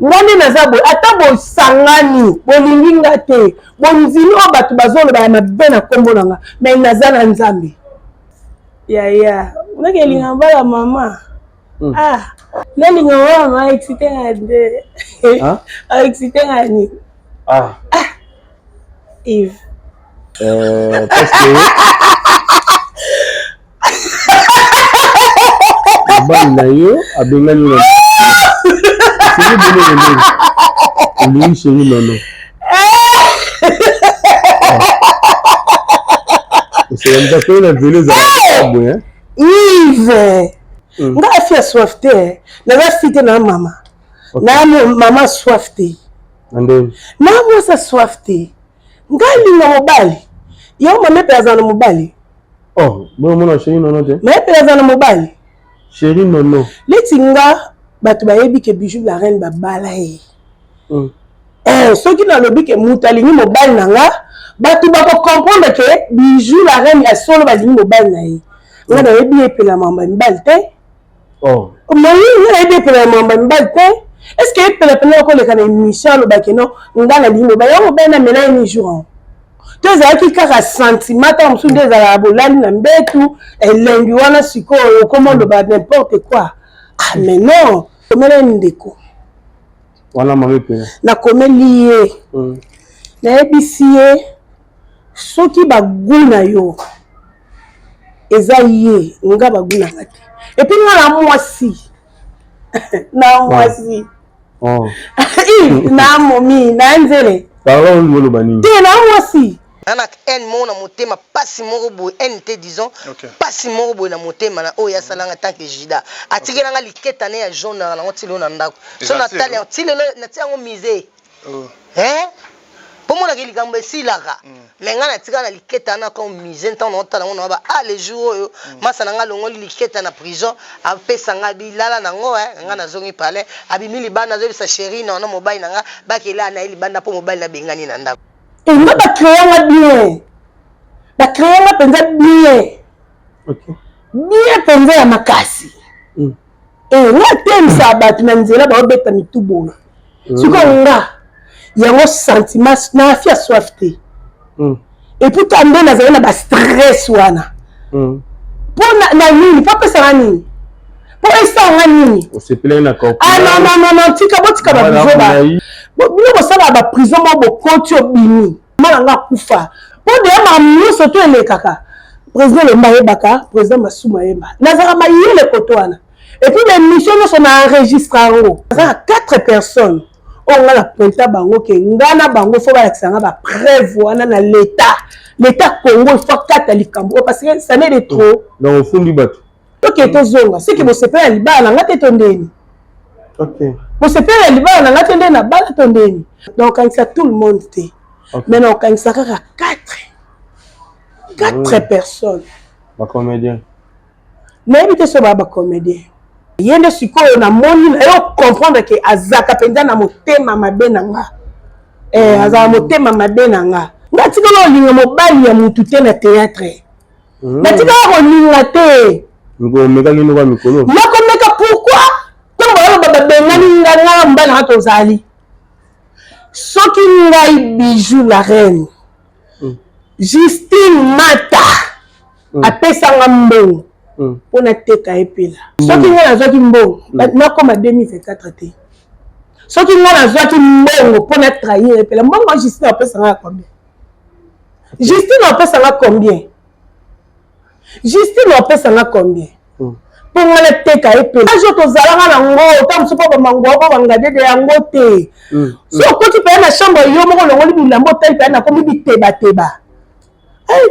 Nga nde naza boye, ata bosangani bolingi nga te, bondimi oyo bato bazoloba ya mabe na nkombo na nga, mais naza na Nzambe. Yaya, nake elinga mbala mama. Ah, nalinga mbala mama excité nga nde. Ah, excité nga nini? Ah. Ah. Yves. Parce que mobali na yo abengani na chéri bonene ndenge olingi chéri nono oselamisa na velo ezalaka boye. Yves, nga afi ya soif te, naza fi te na mama na mama soif te, na mwasi soif te. Nga alinga mobali yango, mama epe azala na mobali. Oh, bomona chéri nono te? Ma epe azala na mobali. Chéri nono. Neti nga, bato bayebi ke Bijou la Reine babala ye. Eh, soki nalobi ke moto alingi mobali na nga, bato bakocomprendre ke Bijou la Reine ya solo balingi mobali na ye. Nga nayebi epela mamba mibali te. Oh. Mais nga nayebi epela ya mamba mibali te. Est ce que epela pena okoleka na émission alobaki no nga nalingi mobali yango, mobali namela ye ni jour yango to ezalaki kaka sentiment? Ntango mosusu nde ezalaka bolali na mbetu elengi wana, sikoyo okoma oloba n'importe quoi. Ah, mais non, komela ye ndeko. Wana mama epela. Nakomeli ye, nayebisi ye soki bagu na yo eza ye, nga bagu na nga te. Et puis nga na mwasi, na mwasi. Oh. Na momi na nzele. Pardon, olingi oloba nini? Te, na mwasi. Na haine moko na motema, pasi moko boye, haine te, disons pasi moko boye na motema na oyo asalanga. Tant que Juda atikelanga liketa ne ya jaune na nango ti lelo na ndako, so natali yango ti lelo, natia yango musée. Hein, mpo monaki likambo esilaka, mais ngai natikala na liketa wana comme musée. Ntango naotala yango, na ba ah, le jour oyo masa na ngai alongoli liketa na prison, apesa ngai bilala nango, ngai nazongi palais, abimi libanda, azoyebisa chéri na wana mobali na ngai bakela na ye libanda mpo mobali nabengani na ndako. Nga bacréanga bien, bacréanga mpenza bien. Bien mpenza ya makasi. Nga atemisa bato na nzela, baobeta mitu boye. Sikoyo nga yango sentiment na afi ya soif te. Et puis ka nde nazali na bastress wana mpo na nini? Mpo apesanga nini? Mpo esanga nini? Osepelaki na Ah non, non, non, non, tika, botika babizoba bino bosala baprison moko, bokoti, obimi, mwana nga akufa mpo deya makambo nyonso to elekaka. Président Lemba ayebaka, président Masumu ayeba, nazalaka mayele koto wana. Et puis baémission nyonso na enregistre yango. Naza na quatre personnes oyo nga na pointa bango ke nga na bango fo balakisa nga bapreuve wana na l'état. L'état Congo, il faut akata likambo oyo parce que ça n'est de trop. Donc ofundi bato? Toke tozonga, seke bosepela libala na nga te to ndeni? Bosepela libala na nga te nde na bala to ndeni? Donc okanisa tout le monde te, mais na okanisa kaka 4 personnes. Bacomédien? Nayebi te so baya bacomédien. Ye nde sikoyo namoni na yo comprendre ke azalaka mpenza na motema mabe na nga. Eh, azalaka motema mabe na nga. Nga tikala olinga mobali ya mutu te na théâtre. Natikala kolinga te. Omekaki noko ya mikolo? Nakomeka pourquoi? Ntango baloba babengani nga, nga na mobali nanga tozali. Soki ngai Bijou la Reine, Justine Mata apesanga mbongo mpo nateka epela, soki ngai nazwaki mbongo, nakoma 2024 te. Soki ngai nazwaki mbongo mpo na trahir epela, mbongo Justine apesanga ya combien? Justine apesanga combien? Justine apesanga combien mpo ngai nateka epela? Ajo tozalaka nango ta mosusu mpo bamango mpo bangadede yango te. So okoti mpenza na chambre yo moko, olongoli bilamba, otali mpenza, nakomi bitebateba.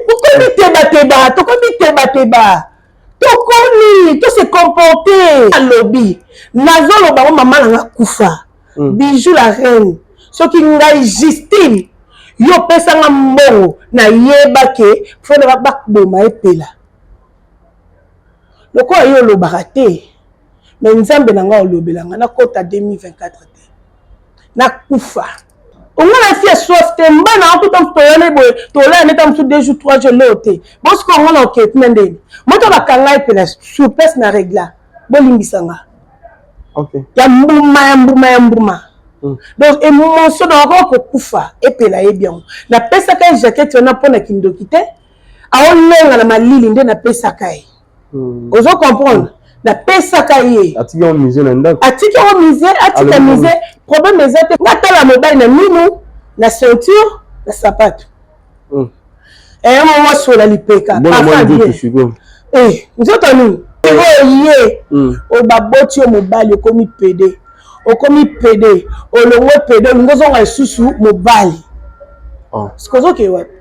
Tokomi tebateba, tokomi tebateba, tokomi to se comporter. Alobi nazoloba ngo, mama nanga kufa. Bijou la Reine, soki ngai Justine yo opesanga mbongo, nayeba ke fona bakboma epela lokola yo olobaka te, mais Nzambe na ngai olobelanga, nakota 2024 te, nakufa. Onga na fi ya soif te. Mbana akuta mosu toyana boye, tolaya neta mosu 2 jours, 3 jours leo te. Bosiko onga na oke kuna ndeni moto bakanga epela sur place na regla, bolimbisanga. Ya mbuma, ya mbuma, ya mbuma. Donc émotion nakoka kokufa epela yebi yango. Napesaka ye jaquette wana mpo na kindoki te, aolenga na malili nde napesaka ye. Ozo comprendre? Napesaka ye. Atiki yango musée na ndako. Atiki yango musée, atika musée, problème eza te. Natala mobali na minu, na ceinture, na sapato. Eya mwa sola lipeka. Nzoto nini oyo ye oyo baboti yo mobali, okomi pédé, okomi pédé, olongwe pédé, olingi ozonga lisusu mobali, sikoyo ozokee wapi?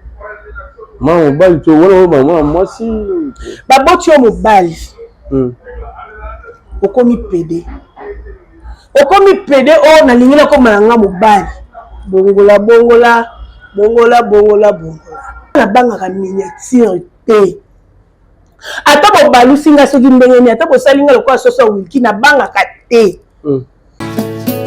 Mwana mobali to wana mwana mwasi? Baboti yo mobali, okomi pédé, okomi pédé. Oyo nalingi nakoma na nga mobali, bongola, bongola, bongola, bongola, bongola. Nabangaka miniature te. Ata bobalusi nga soki ndenge nini, ata bosali nga lokola soso ya wilki, nabangaka te.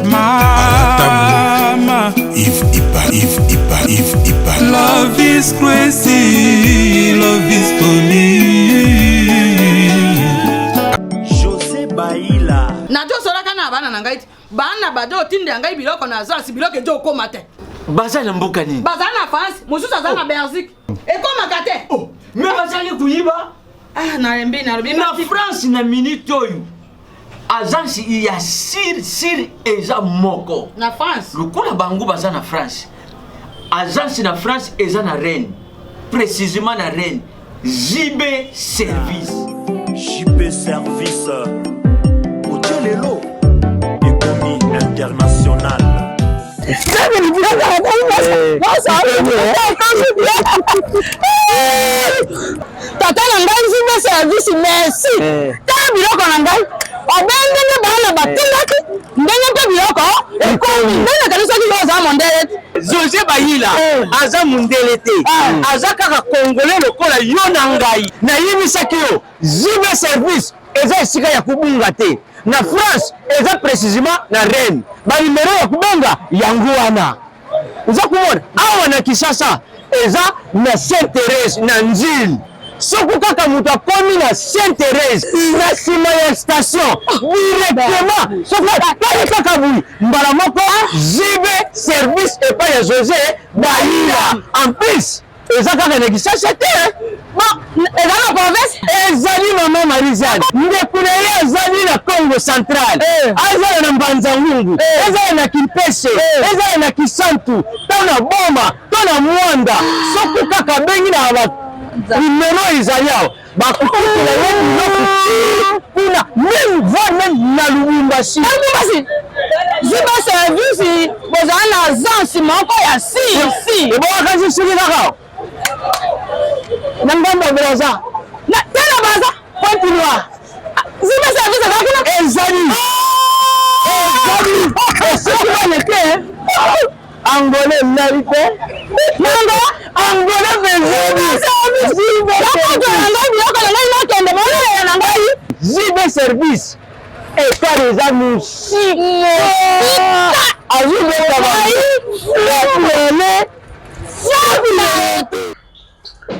Mama Yves Ipa, Yves Ipa, Yves Ipa. Love is crazy, love is funny. José Baila. Nazosolaka na bana na ngai ti bana bazo otindela ngai biloko na agence, biloko ezo okóma te. Baza na mboka nini? Baza na France, mosusu aza na Belgique, ekómaka te. Oh, mais bazali koyiba. Ah, nalembi, nalobi. Na France, na minute oyo, agence ya sûr sûr eza moko. Na France. Lokola bango baza na France, agence na France eza na Rennes, précisément na Rennes, JB Service. JP Service, otie lelo ekomi international. Tata na ngai JB Service, merci. Tala biloko na ngai obe ndenge bana batindaki, ndenge mpe biloko ekomi, ndenge nakanisaki yo oza mondele te. José Bayila aza mundele te, aza kaka Congolais lokola yo na ngai. Nayebisaki yo, JB Service eza esika ya kobunga te. Na France, eza précisément na Rennes. Banimero ya kobenga yango wana oza komona awa. Na Kinshasa, eza na Sainte Thérèse, na Njili. Soki kaka moto akomi na Sainte Thérèse, na nsima ya station directement, soki atali kaka boye, mbala moko JB Service epai ya José Bayila. En plus, eza kaka na Kinshasa te. Bon, eza na province. Ezali mama Marizane, ndeko na ye azali na Congo Central, azala na Mbanza Ngungu, ezala na Kimpese, ezala na Kisantu, to na Boma, to na Mwanda. Soki kaka abengi na banimero ezali awa, bakokutela ye biloko kuna, même voire même na Lubumbashi. Lubumbashi. JB Service, bozala na agence moko ya si si. Ebongaka soki kaka na ngambo ya Braza. Te, na Braza. Pointe Noire. JB Service eza kuna. Ezali, ezali. Soki baleke Angolais nali te. Nanga. Angola mpe. Nakotola ngai biloko na ngai, nakende bolelela na ngai. JB Service, écart eza mosika, azobeta baele.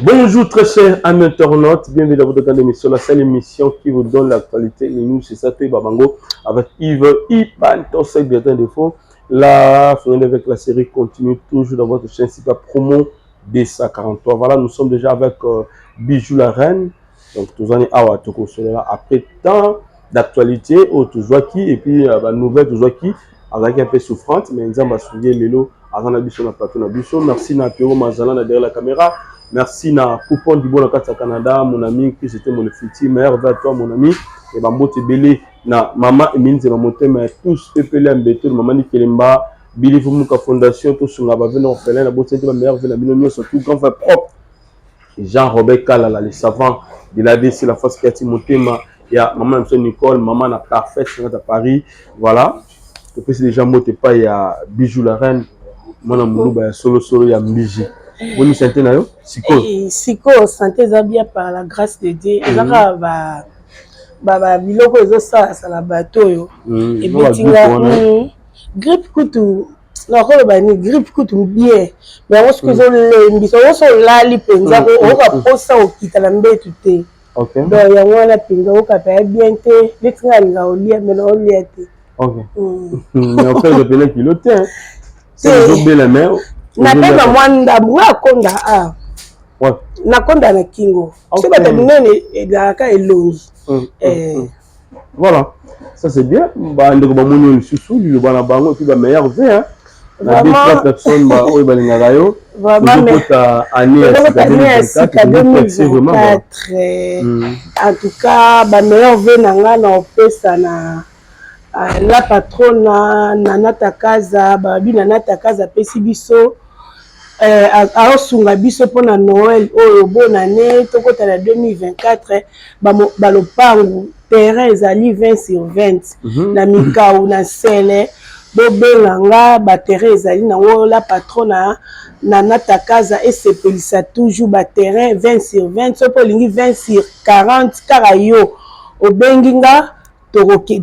Bonjour très chers amis internautes, bienvenue dans votre grande émission, la seule émission qui vous donne l'actualité, les news, c'est ça, Babango, avec Yves Ipan, Tosek, bien défaut. La avec la série continue toujours dans votre chaîne Sika Promo 243. Voilà, nous sommes déjà avec Bijou la Reine. Donc, tous en awa toko après tant d'actualité au toujours qui et puis bah, nouvelle toujours qui avec un peu souffrante, mais nzambe asungi lelo aza na biso na plateau na biso. Merci na Pierrot Mazala na derrière la caméra. Merci na Coupon du Bon na kati ya Canada, mon ami Chris était mon futur meilleur vers toi, mon ami, et bambote ebele na mama Emile Nzema Motema ya tous pepele ya mbeto, mama Nikelemba Bilivu Muka Fondation, tosunga bavene orphelin na bosenti, ba meilleur na bino nyonso, tout grand frère propre Jean-Robert Kalala, le savant de l'ADC, la force créative Motema ya mama na biso Nicole, mama na Parfaite à Paris. Voilà, topesi déjà mbote epai ya Bijou la Reine, mwana moluba ya solosolo ya mbiji. Boni santé na yo sikoyo? Sikoyo santé eza bien, par la grâce de Dieu. Eza kaka ba biloko ezosalasala bato oyo ebetinga grippe. Kutu nakoloba ni grippe kutu bien, mais yango soki ezolembisa yango, so olali mpenza, oyoka mposa okita na mbetu te. Donc yango wana mpenza oyoka mpenza bien te, neti nga alinga kolia, mais naolia te. Ok. Mais en fait, opena kilo te. Ozobela mais napema mwa ndambu oyo akonda a nakonda na kingo so bato minene ezalaka elongi. Voilà, ça c'est bien. Bandeko bamoni oyo lisusu, liloba na bango et puis bameilleurs vœux na deux trois personnes oyo balingaka yo. Ozokota année ya sika 2024. En tout cas, bameilleurs vœux na nga na opesa na la patronne Nana Takaza. Babi Nana Takaza apesi biso, aosunga biso mpona Noël oyo. Bonane, tokota na 2024. Balopangu terrain ezali 20 sur 20 na Mikau na Nsele. Bobenga nga, baterrain ezali nango. La patronne Nana Takaza esepelisa toujours. Baterrain 20 sur 20, soki olingi 20 sur 40, kaka yo obengi nga,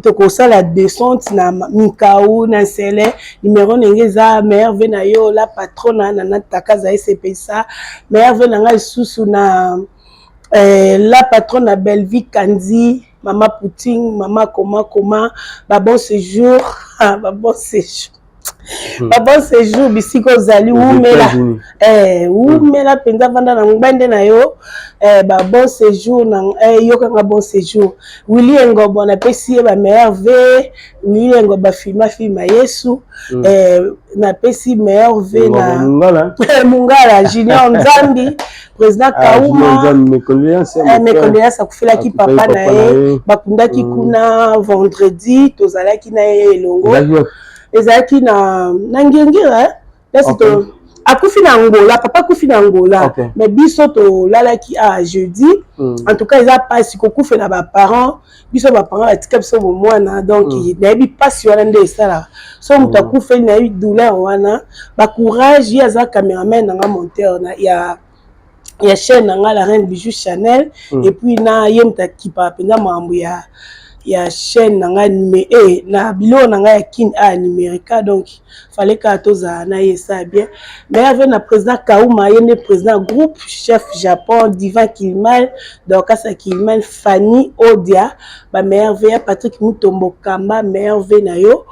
tokosala descente na Mikau na Nsele. Numero ndenge eza, merve na yo, la patronne Nana Takaza esepelisa. Merve na ngai lisusu na la patronne na Bellevie Kandi, mama Poutine, mama koma koma, babon séjour, babon séjour, babon séjour bisika ozali. Wumela, wumela mpenza, vanda na ngbende na yo. Babon séjour na yokanga, bon séjour. Willi Engobo, napesi ye bameilleurs vœux. Willi Engobo afilma film ya Yesu. Napesi meilleurs vœux na Mungala Junior Nzambi, président Kauma. Mes condoléances, akufelaki papa na ye, bakundaki kuna vendredi, tozalaki na ye elongo. Ezalaki na Ngengira place. Akufi na Angola, papa akufi na Angola. Mais biso tolalaki a jeudi. En tout cas, eza mpasi kokufela baparent. Biso baparent batika biso bomwana, donc nayebi mpasi wana nde esalaka so moto akufeli. Nayebi douleur wana. Bacourage. Ye aza cameraman nanga, monteur ya chaîne na nga, La Reine Bijou Chanel. Et puis na ye moto akipaka mpenza makambo ya chaîne na ngai na biloko na ngai ya kine a numérica. Donc fallait kaka tozala na ye, esala bien. Mais ave na président Kauma, ye nde président groupe chef Japon, Divin Kilmal, Dorcas Kilmal, Fanny Odia, bameilleurs vœux ya Patrick Mutombo Kamba, meilleurs vœux na yo.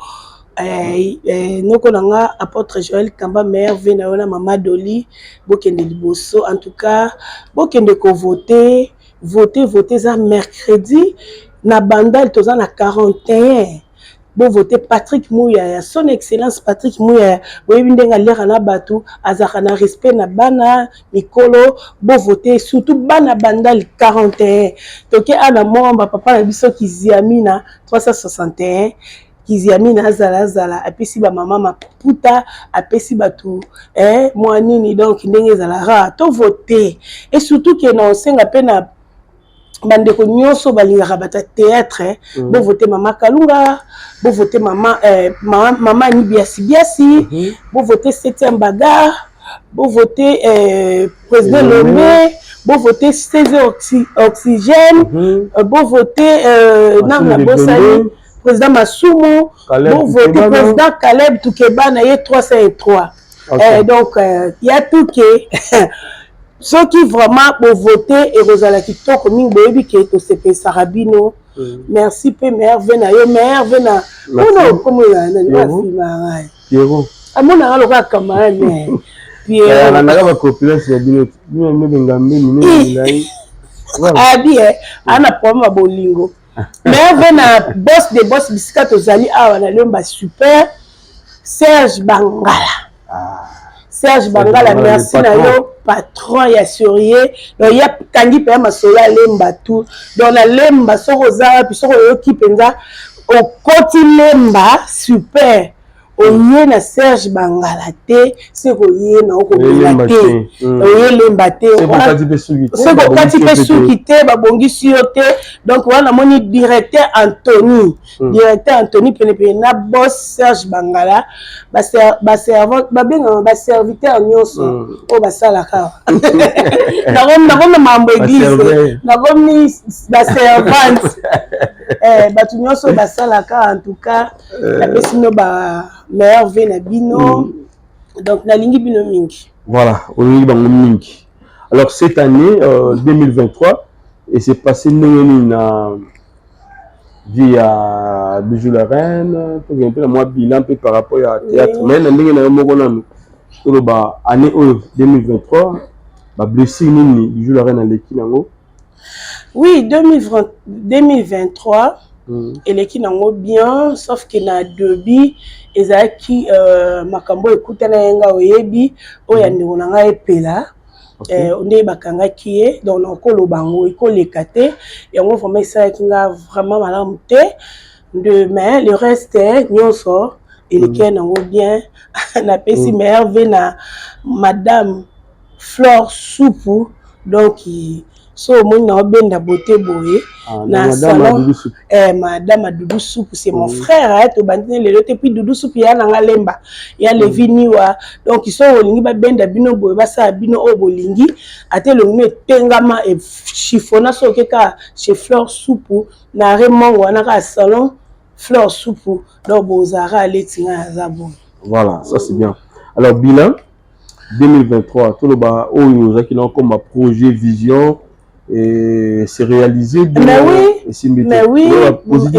Noko na nga apôtre Joël Kamba, meilleurs vœux na yo na mama Doli. Bokende liboso. En tout cas, bokende kovote, vote, vote. Eza mercredi na Bandal, toza na 41. Bovote Patrick Muyaya, son excellence Patrick Muyaya. Boyebi ndenge aliaka na bato, azalaka na respect na bana mikolo. Bovote surtout bana Bandal 41. Toke ana Mwamba, papa na biso Kiziamina 361. Kiziamina azala, azala, apesi bamama maputa, apesi bato mwa nini. Donc ndenge ezalaka, tovote. Et surtout ke na osenga mpe na bandeko nyonso balingaka bato ya théâtre, bovote mama Kalunga, bovote mama Ani Biasi Biasi, bovote Septième Bagarre, bovote président Lomé, bovote César Oxygène, bovote nanga bosali président Masumu, bovote président Caleb Tukebana, ye 303. Donc ya tuke, soki vraiment bovote, ekozala kitoko mingi. Boyebi ke tosepesaka bino. Merci mpe merve na yo, merve na mpona okomona nani afilma ngai, amonaka lokola camarade. Alandaka bacorpulence ya bino, bino bengambe minene milai. Abi ana problème ya bolingo. Merve na boss de boss, bisika tozali awa na Lemba, super Serge Bangala, Serge Bangala, merci na yo, patron ya surie. Donc ye kangi mpenza masolo ya Lemba tout. Donc na Lemba, soki oza wapi, soki oyoki mpenza okoti Lemba super, oye na Serge Bangala te, soki oye na okomela te, oye Lemba te, soki okati mpe suki te, babongisi yo te. Donc wana namoni directeur Antony, directeur Antony penepene na boss Serge Bangala, babengaka baserviteur nyonso oyo basalaka. Nakomi na makambo église, nakomi baservante, bato nyonso oyo basalaka. En tout cas, napesi bino ba meilleurs vœux na bino. Donc nalingi bino mingi. Voilà, olingi bango mingi. Alors cette année 2023 et c'est passé ndenge nini na Vie ya Bijou la Reine, tokende mpe na mwa bilan mpe par rapport ya théâtre. Mais na ndenge na yo moko nanu, toloba année oyo 2023, ba blessure nini Bijou la Reine aleki nango? Oui, 2020, 2023 eleki nango bien, sauf que na début ezalaki makambo ekutana ye nga oyebi oyo ya ndeko na ngai epela. Nde bakangaki ye, donc nakoloba yango ekoleka te. Yango vraiment esalaki nga vraiment malamu te de, mais le reste nyonso eleki nango bien. Napesi merve na madame Flore Supu. Donc so omoni na obenda bote boye na salon, madame Adudu Supu, c'est mon frère. Tobandi ne lelo te. Puis Dudu Supu ya nanga lemba ya Levi Niwa. Donc so olingi babenda bino boye, basala bino oyo bolingi, ate elongi no etengama echiffonna, so oke kaka chez Flore Supu na remongo wana, kaka salon Flore Supu. Donc bozalaka aleti ngai aza boye. Voilà, ça c'est bien. Alors bilan 2023, toloba oyo ozalaki na comme projet, vision, et c'est réalisé? Mais oui, mais oui,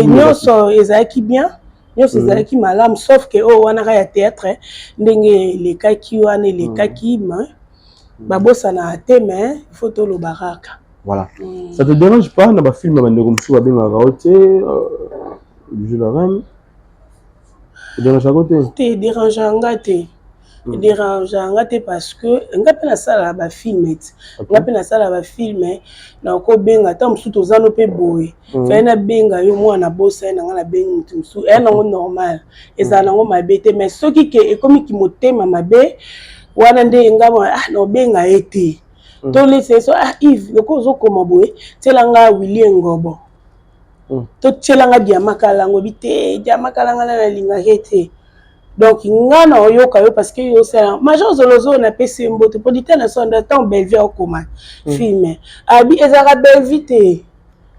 nyonso ezalaki bien, nyonso ezalaki malamu, sauf que oyo wana kaka ya théâtre, ndenge elekaki wana elekaki, mais babosanaka te, mais il faut toloba kaka. Voilà. Ça te dérange pas na bafilm ya bandeko mosusu babengaka o te Bijou la Reine? Dérangeaka te? Te, dérangeaka nga te, dérangeaka nga te, parce que nga mpe nasalaka bafilm ti nga mpe nasalaka bafilm. Nakobenga ata mosusu, toza no mpe boye, faye nabenga yo mwana bosa ye na nga, nabengi motu mosusu, eya nango normal, ezala nango mabe te. Mais soki ke ekomi motema mabe wana, nde nga ah, naobenga ye te. Tolesa so, ah, Yves, lokola ozokoma boye, tiela nga Willie Ngobo, totiela nga Diama Kalango bi te, Diama Kalanga na nalingaki te. Donc nga na oyoka yo parce que yo osala Major Zolozo, napesi ye mbote, producteur na so ntango Bellevie akokoma film abi ezalaka Bellevie te,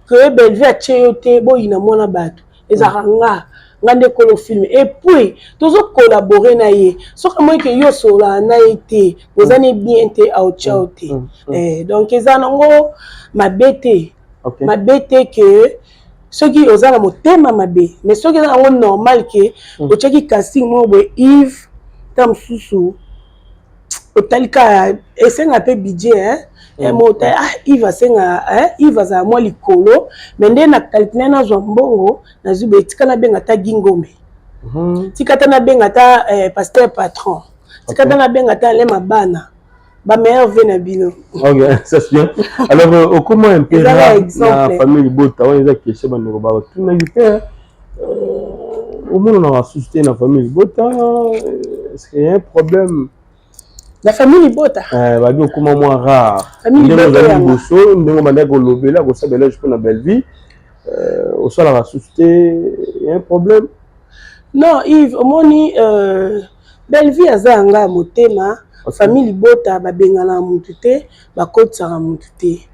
ke Bellevie atie yo te, boyina mwana bato, ezalaka nga nde kolo film. Et puis tozocollabore na ye, soki amoni ke yo osololaka na ye te, boza ne bien te, aotya yo te. Donc eza nango mabe te, mabe te ke soki oza na motema mabe. Mais soki eza nango normal ke otiaki casting moko boye, Yves, ta mosusu otali kaka esenga mpe budget mo otali, ah, Yves asenga, Yves azala mwa likolo, mais nde na calcule nazwa mbongo nazwi boye, tika nabenga ata Gingombe, tika ata nabenga ata pasteur patron, tika ata nabenga ata Alema, bana bameilleur ve na bino. Ok, ça c'est bien. Alors okoma un peu rare na famille libota wana, eza question bandeko batunaki mpe, omonanaka susu te na famille libota, est-ce qu'il y a un problème? Na famille libota? Babi okoma mwa rare, ndenge ozali liboso, ndenge obandaki kolobela, kosala éloge mpo na Bellevie, osalaka susu te, y a un problème? Non, Yves, omoni, Bellevie aza yanga ya motema. Famille libota babengana mutu te, bakotisaka mutu te.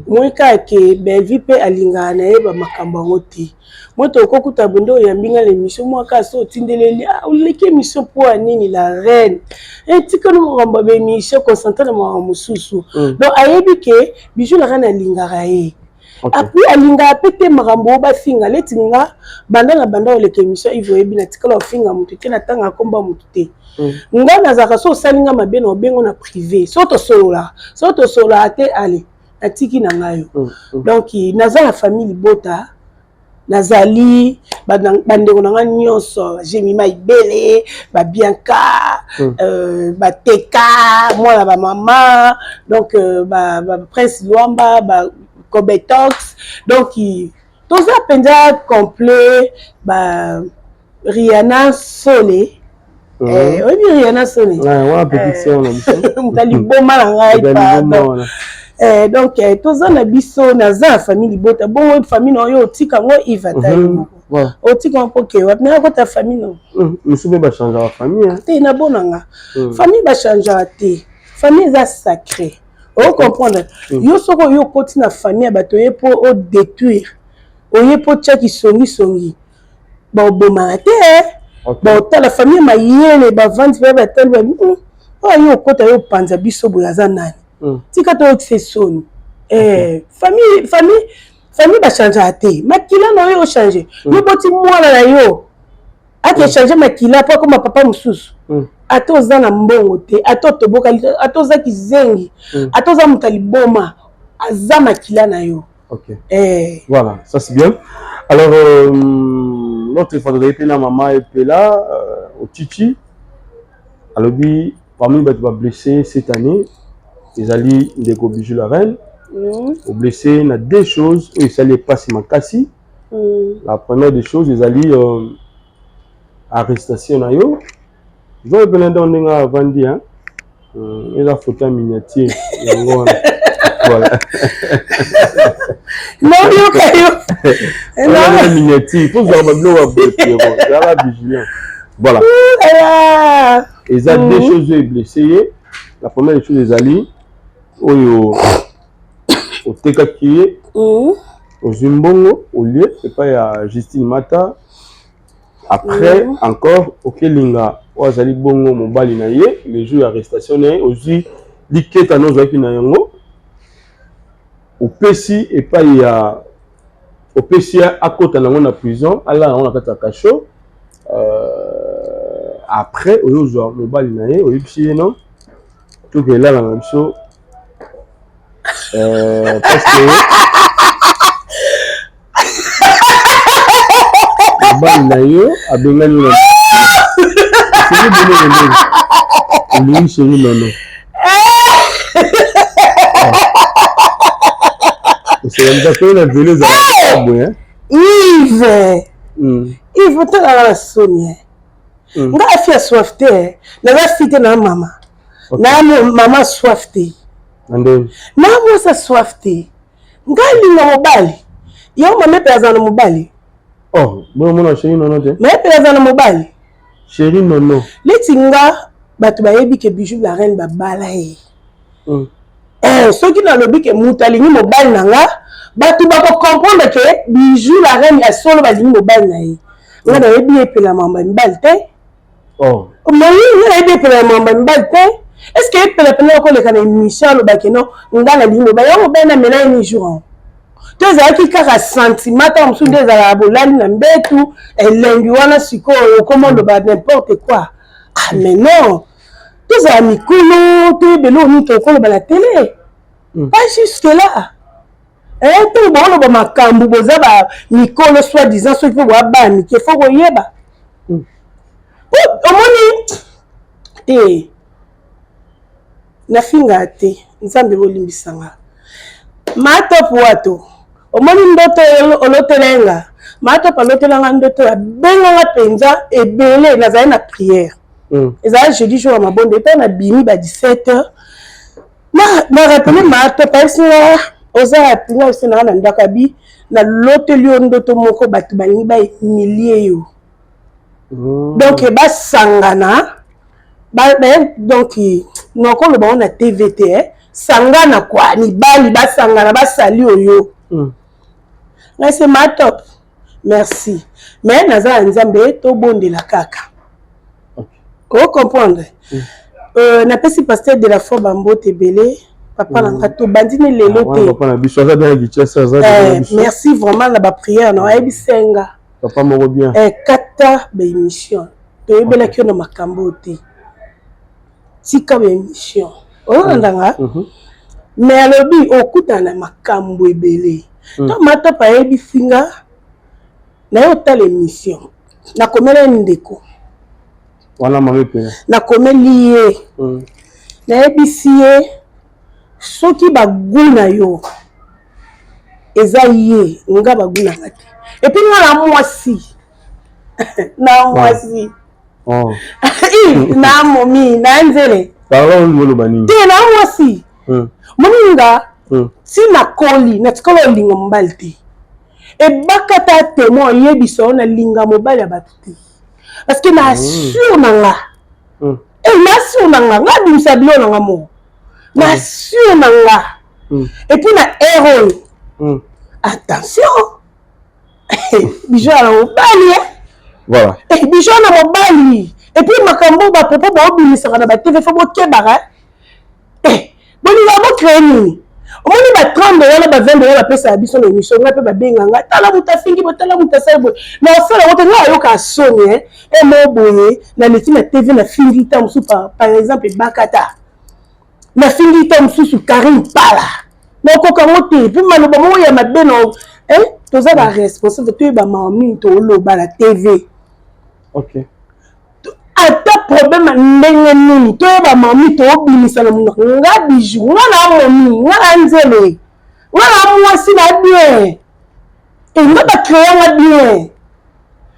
Omoni kaka ke Bellevie mpe alingaka na ye bamakambo yango te. Mo tokokuta bonde oyambi nga na émission mwa kaka so otindeleli, ah, oleki émission mpo ya nini? La Reine etikali makambo ya baémission, concentre na makambo mosusu. Donc ayebi ke Bijou la Reine alingaka ye, apui alingaka mpe te makambo oyo bafinga. Leti nga banda na banda oleka émission, Ive, oyebi natikala ofinga motu te, natanga komba motu te. Nga nazalaka so osali nga mabe na obengo na privé, so tosololaka, so tosololaka te, ale natiki na ngai yo. Donc naza na famille libota, nazali bandeko na nga nyonso, Jemima Ibele, Babianca, bateka mwana bamama, donc Baprince Lwamba, Bacobetox, donc toza mpenza complet, ba Riana Sole. Oyebi Riana Sole, moto aliboma na ngai, pardon. Donc toza na biso, naza na famille libota. Bongo famille na oyo otika yango, Ive, ata yo moko otika yango mpo ke wapi naya kota famille no? Mosusu mpe bachangeaka famille. Te, nabonanga famille bachangeaka te, famille eza sacré, ocomprendre? Yo soki oyo okoti na famille ya bato, oye mpo odétruire, oye mpo otiaki songisongi, baobomaka te. Baotala famille mayele, bavandi mpe batali, babi oyo yo okota, yo opanza biso boye, aza nani? Tika toyokisa esoni. Famille, famille. Famille bachangeaka te, makila na yo ochange. Yo boti mwana na yo, ake change makila mpo akoma papa mosusu. Ata oza na mbongo te, ata otobokali, ata oza kizengi, ata oza moto ya liboma, aza makila na yo. Ok. Eh. Voilà, ça c'est bien. Alors, l'autre fois, tozali mpe na mama Epela Ochichi, alobi parmi bato bablessé cette année, ezali ndeko Bijou la Reine. Oblessé na deux choses oyo esali epasi makasi. La première des choses ezali arrestation na yo. Oza epela nde ndenge avandi, hein? Eza photo ya miniature yango wana. Voilà. Nayoka yo. Wana miniature, faut ozwaka babiloko ya boye, Pierrot. Ezalaka vigilant. Voilà. Ah. Eza deux choses oyo eblesse ye. La première des choses ezali oyo otekaki ye, ozwi mbongo olie epai ya Justine Mata. Après, encore okelinga oyo azali bongo mobali na ye, le jour ya arrestation na ye, ozwi liketa na ozwaki na yango, opesi epai ya, opesi ye akota nango na prison, alala nango na kati ya cachot. Après oyo ozwa mobali na ye, oyebisi ye non, toke elala na biso, parce que mobali na yo abengani yo na chéri bono ndenge olingi chéri nono, oselamisa soki na velo ezalaka boye. Yves, Yves, otalaka na soni. Nga afi ya soif te, naza fi te, na mama na mama soif te. Na ndenge na mwasi soif te, nga alinga mobali yango. Mama epe azala na mobali. Oh, boyo omona chéri nono te? Ma epe azala na mobali. Chéri nono. Neti nga, bato bayebi ke Bijou la Reine babala ye. Eh, soki nalobi ke moto alingi mobali na nga, bato bakocomprendre ke Bijou la Reine ya solo balingi mobali na ye. Nga nayebi epela mamba mibali te. Oh. Moi, nga nayebi epela ya mamba mibali te. Est ce que epela pena okoleka na émission alobaki no, nga nalingi mobali yango, mobali namela ye ni jour yango to ezalaki kaka sentiment? Ntango mosusu nde ezalaka bolali na mbetu, elengi wana, sikoyo okoma oloba n'importe quoi. Ah mais non, tozala mikolo, toyebela oyo nini tokoloba na télé. Pas jusque là. Ntango baoloba makambo, boza ba mikolo soi disant, soki mpe boya bana mike, faut koyeba. Omoni te, nafingaa te, Nzambe bolimbisanga. Matop wato, omoni ndoto olotela nga. Matop alotelanga ndoto, abenganga mpenza ebele. Nazali na prière, ezala jeudi, jour ya mabonde. Epai nabimi ba 17 heures, na rappeler Matop, ayebisi nga: oza yapinga ose nanga na ndako, abi naloteli yo ndoto moko, bato balingi bahumilie yo. Donc basangana, donc nakoloba ngo na TV te, eh? Sangana kwa mibali, basangana, basali oyo. Ngai se Matop, merci, mais naza ya Nzambe, tobondela kaka, ocomprendre. Napesi pasteur de la foi bambote ebele, papa na nga, tobandi ne lelo te. Papa na biso aza bien, Kinshasa aza. Merci vraiment na baprière na ayebisa nga. Papa moko bien. Kata baémission, toyebelaki yo na makambo oyo te, tika baémission oyolandanga. Mais alobi okutana na makambo ebele. To Matop ayebisi nga naye otala émission, nakomela ye ndeko. Wana mama epela. Nakomeli ye, nayebisi ye soki bagu na yo eza ye, nga bagu na nga te. Et puis nga na mwasi, na mwasi na momi na nzele. Pardon, oloba nini? Te, na mwasi moninga ti nakoli, natikala olinga mobali te. Ebakata témoin, oyebisa yo nalinga mobali ya bato te, parce que na assure na nga, na assure na nga, nga abimisa bilo na nga moko, na assure na nga. Et puis na ere oyo, attention, Bijou na mobali. Voilà. Bijou na mobali. Et puis makambo bapropos baobimisaka na batv, faut bokebaka. Bolinga bocrée nini? Omoni ba 30 wana, ba 20 wana bapesaka biso na émission, ngai mpe babenga ngai: "Tala moto afingi boye, tala moto asali boye." Na osala yango te. Ngai ayoka soni e mo boye, naleki na TV, nafingi ta mosusu, par exemple Ebakata, nafingi ta mosusu Karine Pala, nakoka yango te. Mpe maloba moko ya mabe na toza baresponsable, toyeba mawa mingi tooloba na TV. Ata problème ndenge nini, toyeba mami toobimisa na monoko. Nga Bijou, nga na momi, nga na nzele, nga na mwasi na bien e, nga bacréa nga bien,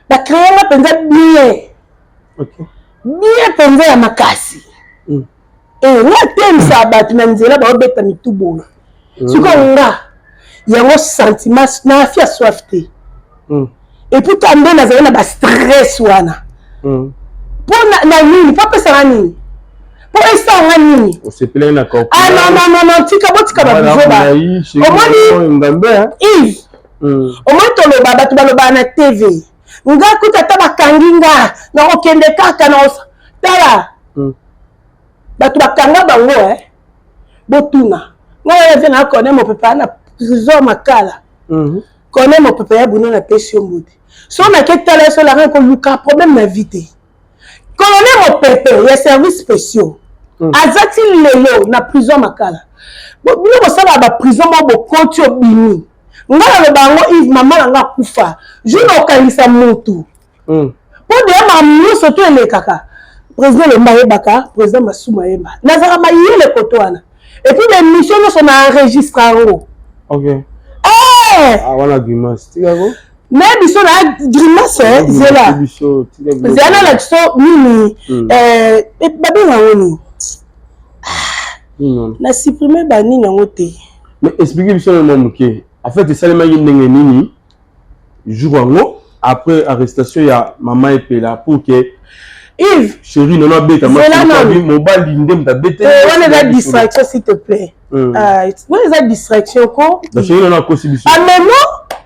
bacréa nga mpenza bien bien mpenza ya makasi. E nga atemisaka bato na nzela, baobeta mitu boye. Sikoyo nga yango sentiment na afia soif te. Et puis ta nde nazali na bastress wana mpo na nini? Mpo apesanga nini? Mpo esanga nini? Osepelaki na Ah non, non, non, non, tika, botika babizoba. Omoni Yves, omoni toloba, bato balobaka na TV. Nga kuta ata bakangi nga, nakokende kaka na tala bato bakanga bango. Botuna ngai wana, vie na kone mopepe na prison Makala. Kone mopepe ya buna, napesi yo mbote. So nake tala so laka koluka problème na vie te. Colonel Mopepe ya service spéciaux aza ti lelo na prison Makala. Bino bosala baprison moko, bokoti, obimi. Ngai naloba yango, Yves, mama na nga akufa jour na okangisa mutu mpo deya makambo nyonso to elekaka. Président Lemba ayebaka, président Masumu ayeba, nazalaka mayele koto wana. Et puis baémission nyonso na enregistre yango. Wana grimace, tikako. Nayebi biso na grimace. Zela, zela, nalakisa so nini babenga yango nini. Na supprime banini yango te. Mais explique biso na mwa moke, en fait esalemaki ndenge nini jour yango après arrestation ya mama Epela pour que Yves chéri nono abeta mobali nde moto abete? Wana eza distraction, s'il te plaît. Wana eza distraction ko. Chéri nono akosi biso. Ah mais non,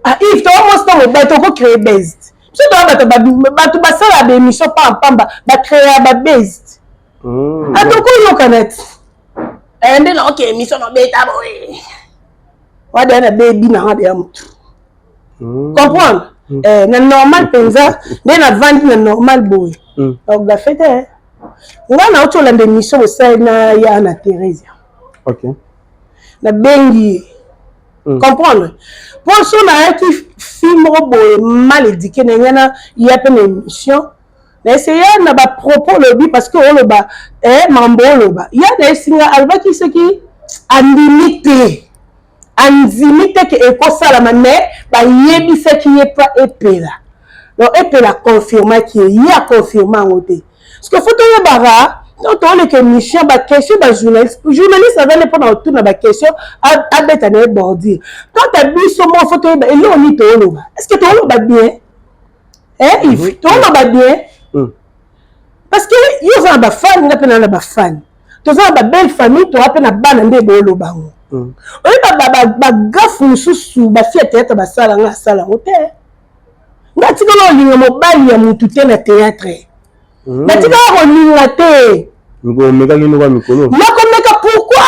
ah Yves, toa mwasi ntango mobali tokocréer buzz. Biso toa bato, bato basala baémission pampamba, bacréa babuzz. Atokoyokana ti nde na oke émission nobeta boye wadeya na bebi nanga deya motu comprendre na normal mpenza nde navandi na normal boye, nakogafe te. Nga nauti olanda émission bosali na ya na Thérésia. Nabengi ye comprendre mpo so nayaki fille moko boye mal éduqué na ngai na ya mpe na émission na essaye na bapropos olobi, parce que oloba mambo oloba ya na esinga alobaki soki andimi te, andimi te ke ekosalama, mais bayebisaki ye mpa Epela. Donc Epela confirmaki ye, ye aconfirme yango te. Parce que faut toyebaka, ntango tooleka émission, baquestion bajournaliste, journaliste aza nde mpona kotuna baquestion, abeta na ye bordure. Quant à biso moko, faut toyeba eloko nini tooloba. Est ce que tooloba bien, eh Yves? Tooloba bien parce que yo oza na bafani, nga mpe na bafani, toza na babelle famille, toza mpe na bana. Nde booloba yango, oyeba bagaffes mosusu bafille ya théâtre basala, nga asala yango te. Nga tikala kolinga mobali ya mutu te na théâtre, natikala kolinga te. Omekaki noko ya mikolo? Nakomeka pourquoi?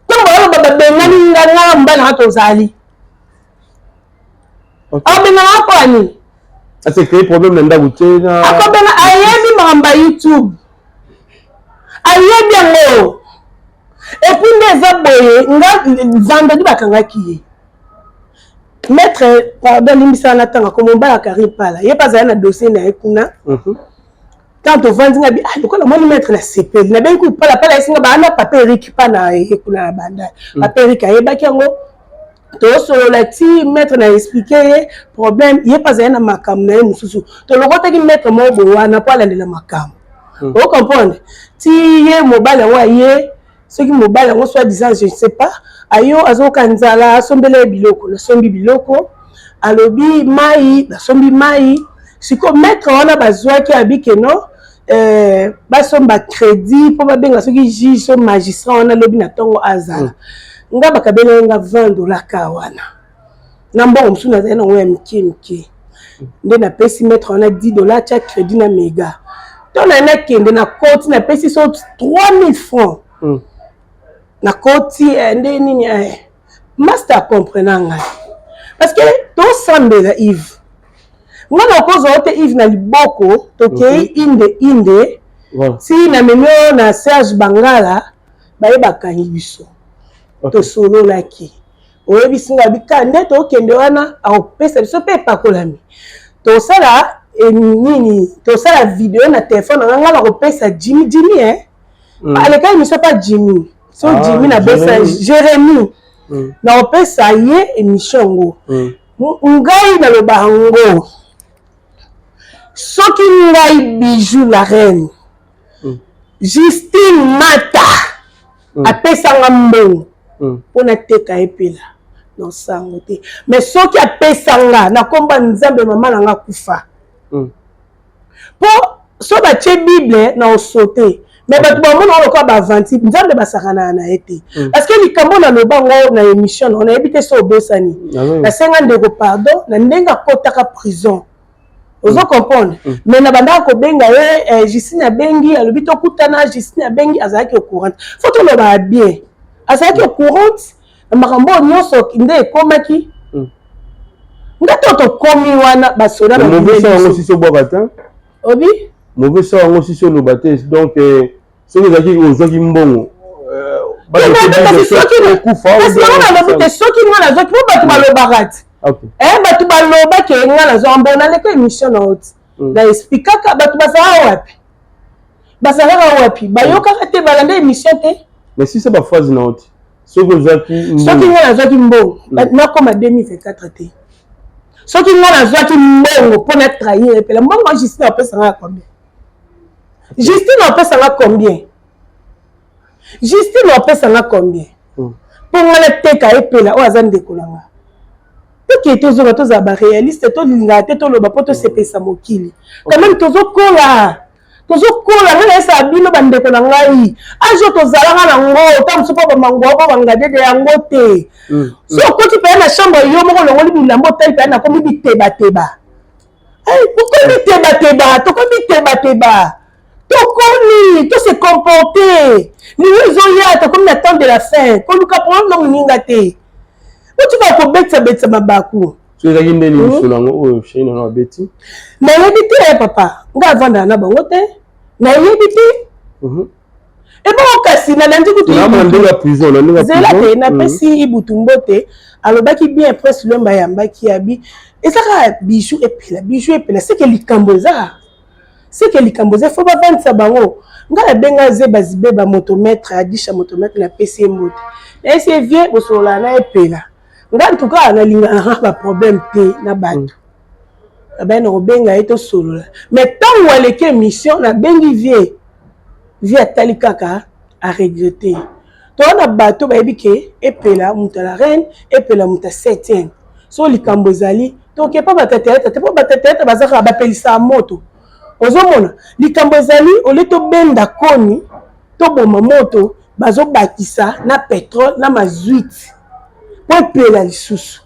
Ntango bayoloba babengani nga, nga mobali nanga tozali, abengananga mpo ya nini? Ase créer problème na ndako te na Akobenga, ayebi makambo ya YouTube, ayebi yango. Et puis nde eza boye, nga vendredi bakangaki ye. Maître, pardon, alimbisaka na ntanga ko mobali ya Karine Pala, ye mpe azali na dossier na ye kuna. Tant tovandi, nga bi ah, lokola moni maître na sepeli, nabengi kutu Pala. Pala esinga baa na papa Erik mpa na ye kuna na Bandal. Papa Erik ayebaki yango, tosolola ti maître na explique ye problème. Ye mpe azali na makambo na ye mosusu. Tolokotaki maître moko boye wana mpo alandela makambo, ocomprendre ti ye mobali yango aye. Soki mobali yango soit disant, je ne sais pas, ayo azoyoka nzala, asombela ye biloko, nasombi biloko, alobi mai, nasombi mai. Sikoyo maître wana bazwaki abi ke non, basomba crédit mpo babenga soki juge so magistrat wana alobi na ntongo azala. Nga bakabelaki nga 20 $ ka wana na mbongo mosusu nazali nango ya mike mike. Nde napesi maître wana 10 $, tia crédit na mega to na nakende na koti, napesi so 3000 francs. Nakoti eh, nde nini eh. Master acomprena ngai parce que tosambela Yves. Nga nakozwa yo te Yves na liboko tokei inde inde ti namemi yo na Serge Bangala baye bakangi biso. Tosololaki. Oyebisi nga bika nde tokende wana akopesa biso mpe epakolami. Tosala nini? Tosala video na telefone na nga nakopesa Jimmy Jimmy eh. Aleka émission pa Jimmy. So ah, Jimmy na besa Jérémy. Nakopesa ye émission yango. Ngai naloba yango. Soki ngai Bijou la reine. Justine Mata apesanga mbongo mpo nateka epela na sango te. Mais soki apesanga na komba Nzambe mama na nga kufa. Po so batie Bible na osote. Mais bato bamona lokola ba aventure Nzambe basakanaka na ye te. Parce que likambo naloba ngo na émission na nayebi te so obosani. Nasenga ndeko pardon na ndenge akotaka prison. Ozo comprendre? Mais na bandaka kobenga ye Justine abengi alobi tokutana Justine abengi azalaki au courant. Faut toloba bien. Azalaki au courant na makambo nyonso nde ekomaki. Nga to tokomi wana basoda ba mauvais sort yango sisi obwaka te. Obi? Mauvais sort yango sisi oloba te. Donc soki ezalaki ozwaki mbongo kasi yango nalobi te soki nga nazwaki po bato balobaka ti. Bato balobaki nga nazwaka mbongo naleka émission na yo ti. Na explikaka bato bazalaka wapi? Bazalaka wapi? Bayokaka te, balanda émission te. Mais si c'est ba phrase na yo ti. Soki ozwaki soki nga nazwaki mbongo nakoma 2024 te. Soki nga nazwaki mbongo mpo na trahir epela mbongo Justine apesanga combien? Justine apesanga combien? Justine apesanga combien? Mpo nga nateka epela oyo aza ndeko na nga. Toke tozonga tozala ba réaliste, tolingaka te toloba mpo tosepesa mokili. Quand même tozokola. Tozokola nga nayesaka bino bandeko na ngai age oyo tozalaka nango ta mosusu mpo bamango mpo bangadede yango te. So okoti mpenza na chambre yo moko olongoli bilamba otali mpenza nakomi bitebateba. Tokomi bitebateba, tokomi bitebateba. Tokomi to se comporter. Liwa ezoya, tokomi na temps de la fin. Koluka problème na moninga te. Otika kobetisa-betisa mabaku. So ezalaki nde nini lisolo yango oyo chéri na abeti? Nayebi te papa, nga avandaka na bango te. Nayebi te. Ebongo kasi nalandi kutu zela te napesi Ibutu mbote alobaki bien Prince Lwemba ayambaki abi eza kaka Bijou epela Bijou epela seke likambo eza seke likambo eza fo bavandisa bango. Nga nabenga Zeba Zibeba motomètre Adisha motomètre napesi ye mbote nayesi ye vie bosolola na epela. Nga en tout cas nalingaka ba problème te na bato. Nabaye na kobenga ye tosolola. Mais ntango aleki émission nabengi vie. Vie atali kaka a regretter. Toza na bato bayebi ke epela moto ya la reine, epela moto ya 7e. So likambo ezali toke pa bato ya théâtre te po bato ya théâtre baza kaka bapelisaka moto. Ozomona likambo ezali olie tobenda koni toboma moto bazobakisa na pétrole na mazuite po epela lisusu.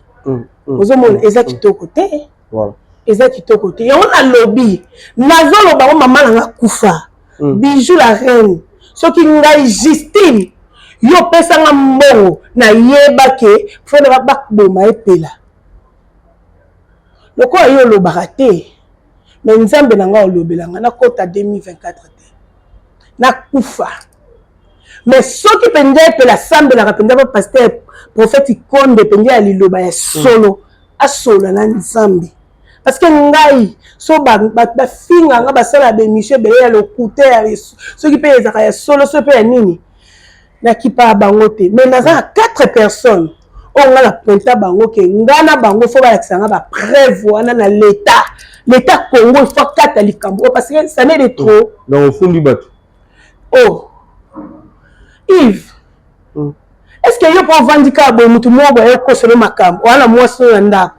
Ozomona eza kitoko te. Eza kitoko te. Yango nalobi nazoloba ngo mama na nga kufa. Bijou la reine soki ngai Justine yo pesanga mbongo nayeba ke fona bakboma epela. Lokola yo olobaka te mais Nzambe na nga olobela nga nakota 2024 te. Nakufa. Mais soki penza epela sambelaka penza ba pasteur prophète Konde penza ya liloba ya solo asola na Nzambe. Parce que ngai so ba ba finga nga basala ba émission ebele ya lokuta ya soki pe ezaka ya solo soki pe ya nini nakipa bango te. Mais naza na 4 personnes oyo nga na pointa bango ke nga na bango faut balakisa nga ba preuve wana na l'état. L'état Congo il faut kata likambo parce que ça n'est de trop. Donc ofundi bato. Oh Yves, est-ce que yo po ovandi kaka boye mutu moko boye okosolo makambo wana mwasi oyo ya ndako?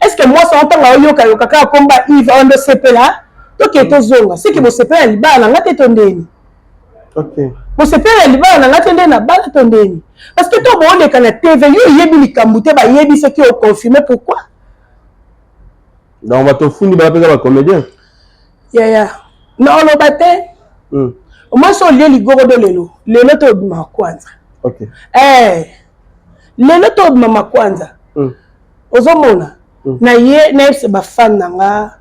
Est-ce que mwasi wana ntango ayoka yoka kaka komba Yves awa ndo sepela toke tozonga seke bosepela libala na nga te to ndeni? Bosepela libala na nga te nde na bala to ndeni? Parce que to booleka na TV yo oyebi likambo te bayebi soki oconfirme pourquoi? Donc bato ofundi bala mpenza ba comédien? Yaya na oloba te. Omoi so olie ligorodo lelo lelo to obimaka kwanza. Okay. Eh, lelo tobima makwanza. Ozomona. Na ye nayebisa bafan na nga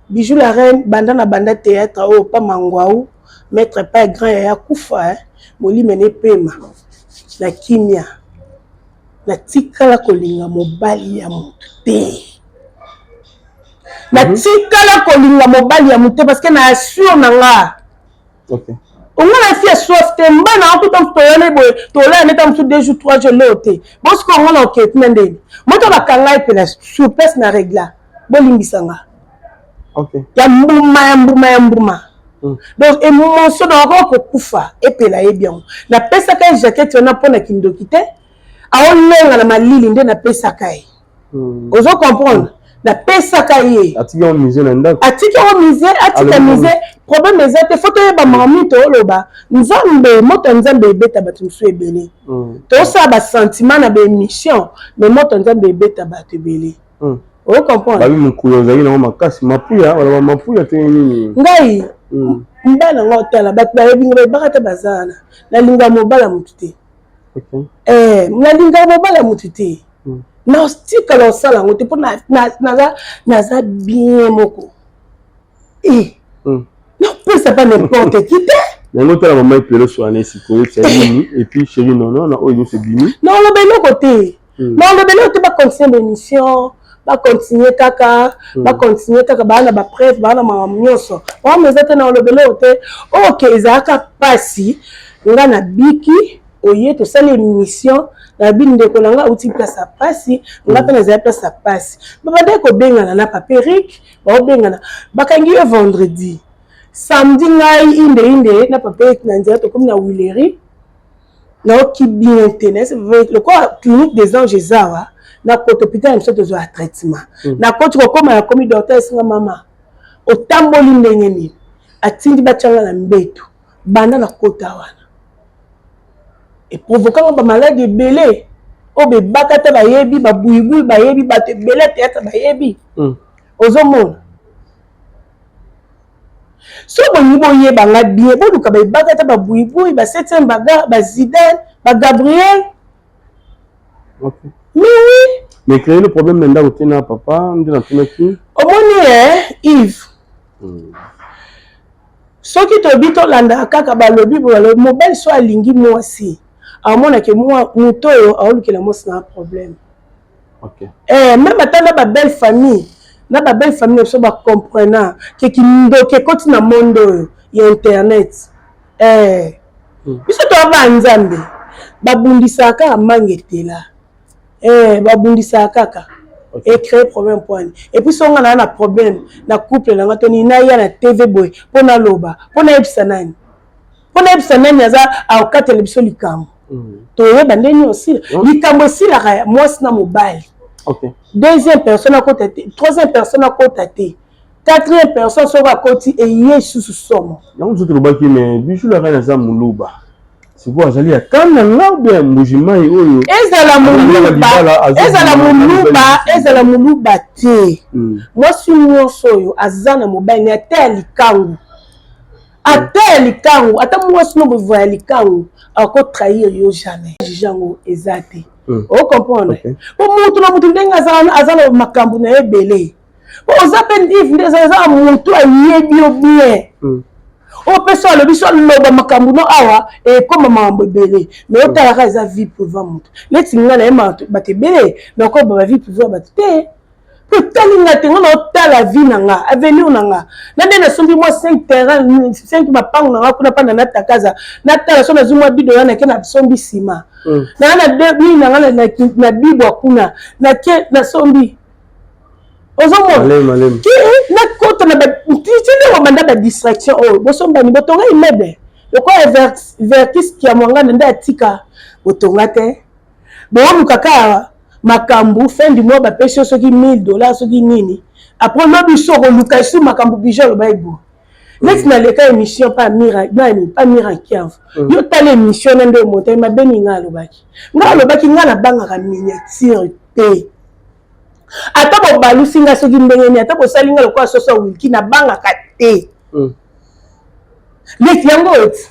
Bijou la reine banda na banda théâtre oyo pa mangwau maître pa grand yaya kufa eh, molimo ene pema na kimia natikala kolinga mobali ya motu te natikala kolinga mobali ya motu te parce que na assure na nga Okay. Onga na fi ya soif te mbana akuta mosu toyana boye tolaya neta mosu 2 jours 3 jours leo te bosiko onga na oketi na ndeni moto bakanga ye pela sur place na regla bolimbisa nga Okay. ya mbuma ya mbuma ya mbuma donc émotion donc akoka kokufa epela yebi yango napesaka ye jaquette wana mpo na kindoki te aolenga na malili nde napesaka ye ozo comprendre napesaka ye atiki yango musée na ndako atiki yango musée atika musée problème eza te fo toyeba makambo tooloba nzambe moto ya nzambe ebeta bato mosusu ebele tosala basentiment na baémission mais moto ya nzambe ebeta bato ebele o comprendre babi mokolo ozalaki nango makasi mapuya baloba mapuya te nini ngai mobali yango otala bato bayebi ngai bayebaka te baza wana nalingaka mobali ya motu te nalingaka mobali ya motu te natikala osala yango te mpo naza bien moko napesa pa n'importe qui te yango tala mama epelo soane sikoyo tia nini et puis chéri nono na oyo nyonso ebimi naoloba eloko te naoloba eloko te bacontinue baémission bacontinue kaka bacontinue kaka baa na bapreuve baa na makambo nyonso makambo eza te naoloba eloko te oke ezalaka mpasi nga nabiki oye tosali émission nabi ndeko na nga auti place ya pasi nga mpe nazali place ya pasi babandaki kobengana na papa Eric baobengana bakangi yo vendredi samedi ngai inde inde na papa Eric na nzela tokomi na Willery naoki bien te lokola clinique des anges eza awa nakota hôpital na biso tozwa traitement nakoti kokóma nakomi docteur esinga mama otamboli ndenge nini atindi batianga na mbeto banda nakota wana eprovokanga bamaladi ebele oyo bebaka te bayebi babuibui bayebi bato ebele théâtre bayebi ozomona so bolingi boyebanga bien boluka bayebaka te babuibui ba 7e bagar bazidane bagabriel mais oui mais créer le problème na ndako te na papa nde natunaki omoni Yves soki tobi tolandaka kaka balobi balobi mobali so alingi mwasi amonake moto oyo aolukela mwasi na problème même ata na babelle famille na babelle famille na biso bacomprena ke kindoki ekoti na monde oyo ya internet biso toya banzambe babundisaka kaka manga etela babundisaka kaka ecrée problème poani et puis songa na na problème na couple nanga to nini naya na TV boye mpo naloba mpo nayebisa nani mpo nayebisa nani aza akokatela biso likambo toyeba ndenge osila likambo esilaka mwasi na mobali deuxième personne akota te troisième personne akota te quatrième personne soki akoti eye lisusu somo yango mosusu tolobaki mais Bijou la reine aza moluba sikoyo azali ya kanda nga ou bien Mbujimayi oyo ezala moluba ezala moluba ezala moluba te mwasi nyonso oyo aza na mobali ne ata ya likangu ata ya likangu ata mwasi no bovo ya likangu akotrahir yo jamais juge yango eza te ocomprendre po mutu na mutu ndenge aza na makambo na ye ebele po oza mpe Yves nde eza na mutu ayebi yo bien oyo mpe so alobi so aloba makambo no awa ekóma makambo ebele mais otalaka eza vie privée motu neti nga na ye bato ebele nakoyeba ba vie privée ya bato te po etali nga te nga na otala vie na nga avenir na nga na nde nasombi mwa 5 terrain 5 mapango na nga kuna mpanda natakaza natala so nazwi mwa bido wana nake nasombi nsima naa na nini na nga na bibwa kuna nake nasombi ozomona nakota na ti nde bobanda badistraction oyo bosombani botonga immeuble lokola verkis kiamwangana nde atika botonga te booluka kaka makambo fin du mois bapesi yo soki 1000 dollars soki nini après lobi so okoluka esu makambo Bijou aloba ebo neti naleka émission pa mira nani pa mira kianvu yo tala émission na nde omontai mabe ngai alobaki ngai alobaki ngai nabangaka miniature te ata bobalusi ngai soki ndenge nini ata bosali ngai lokola soso ya wilki nabangaka te leki yango oti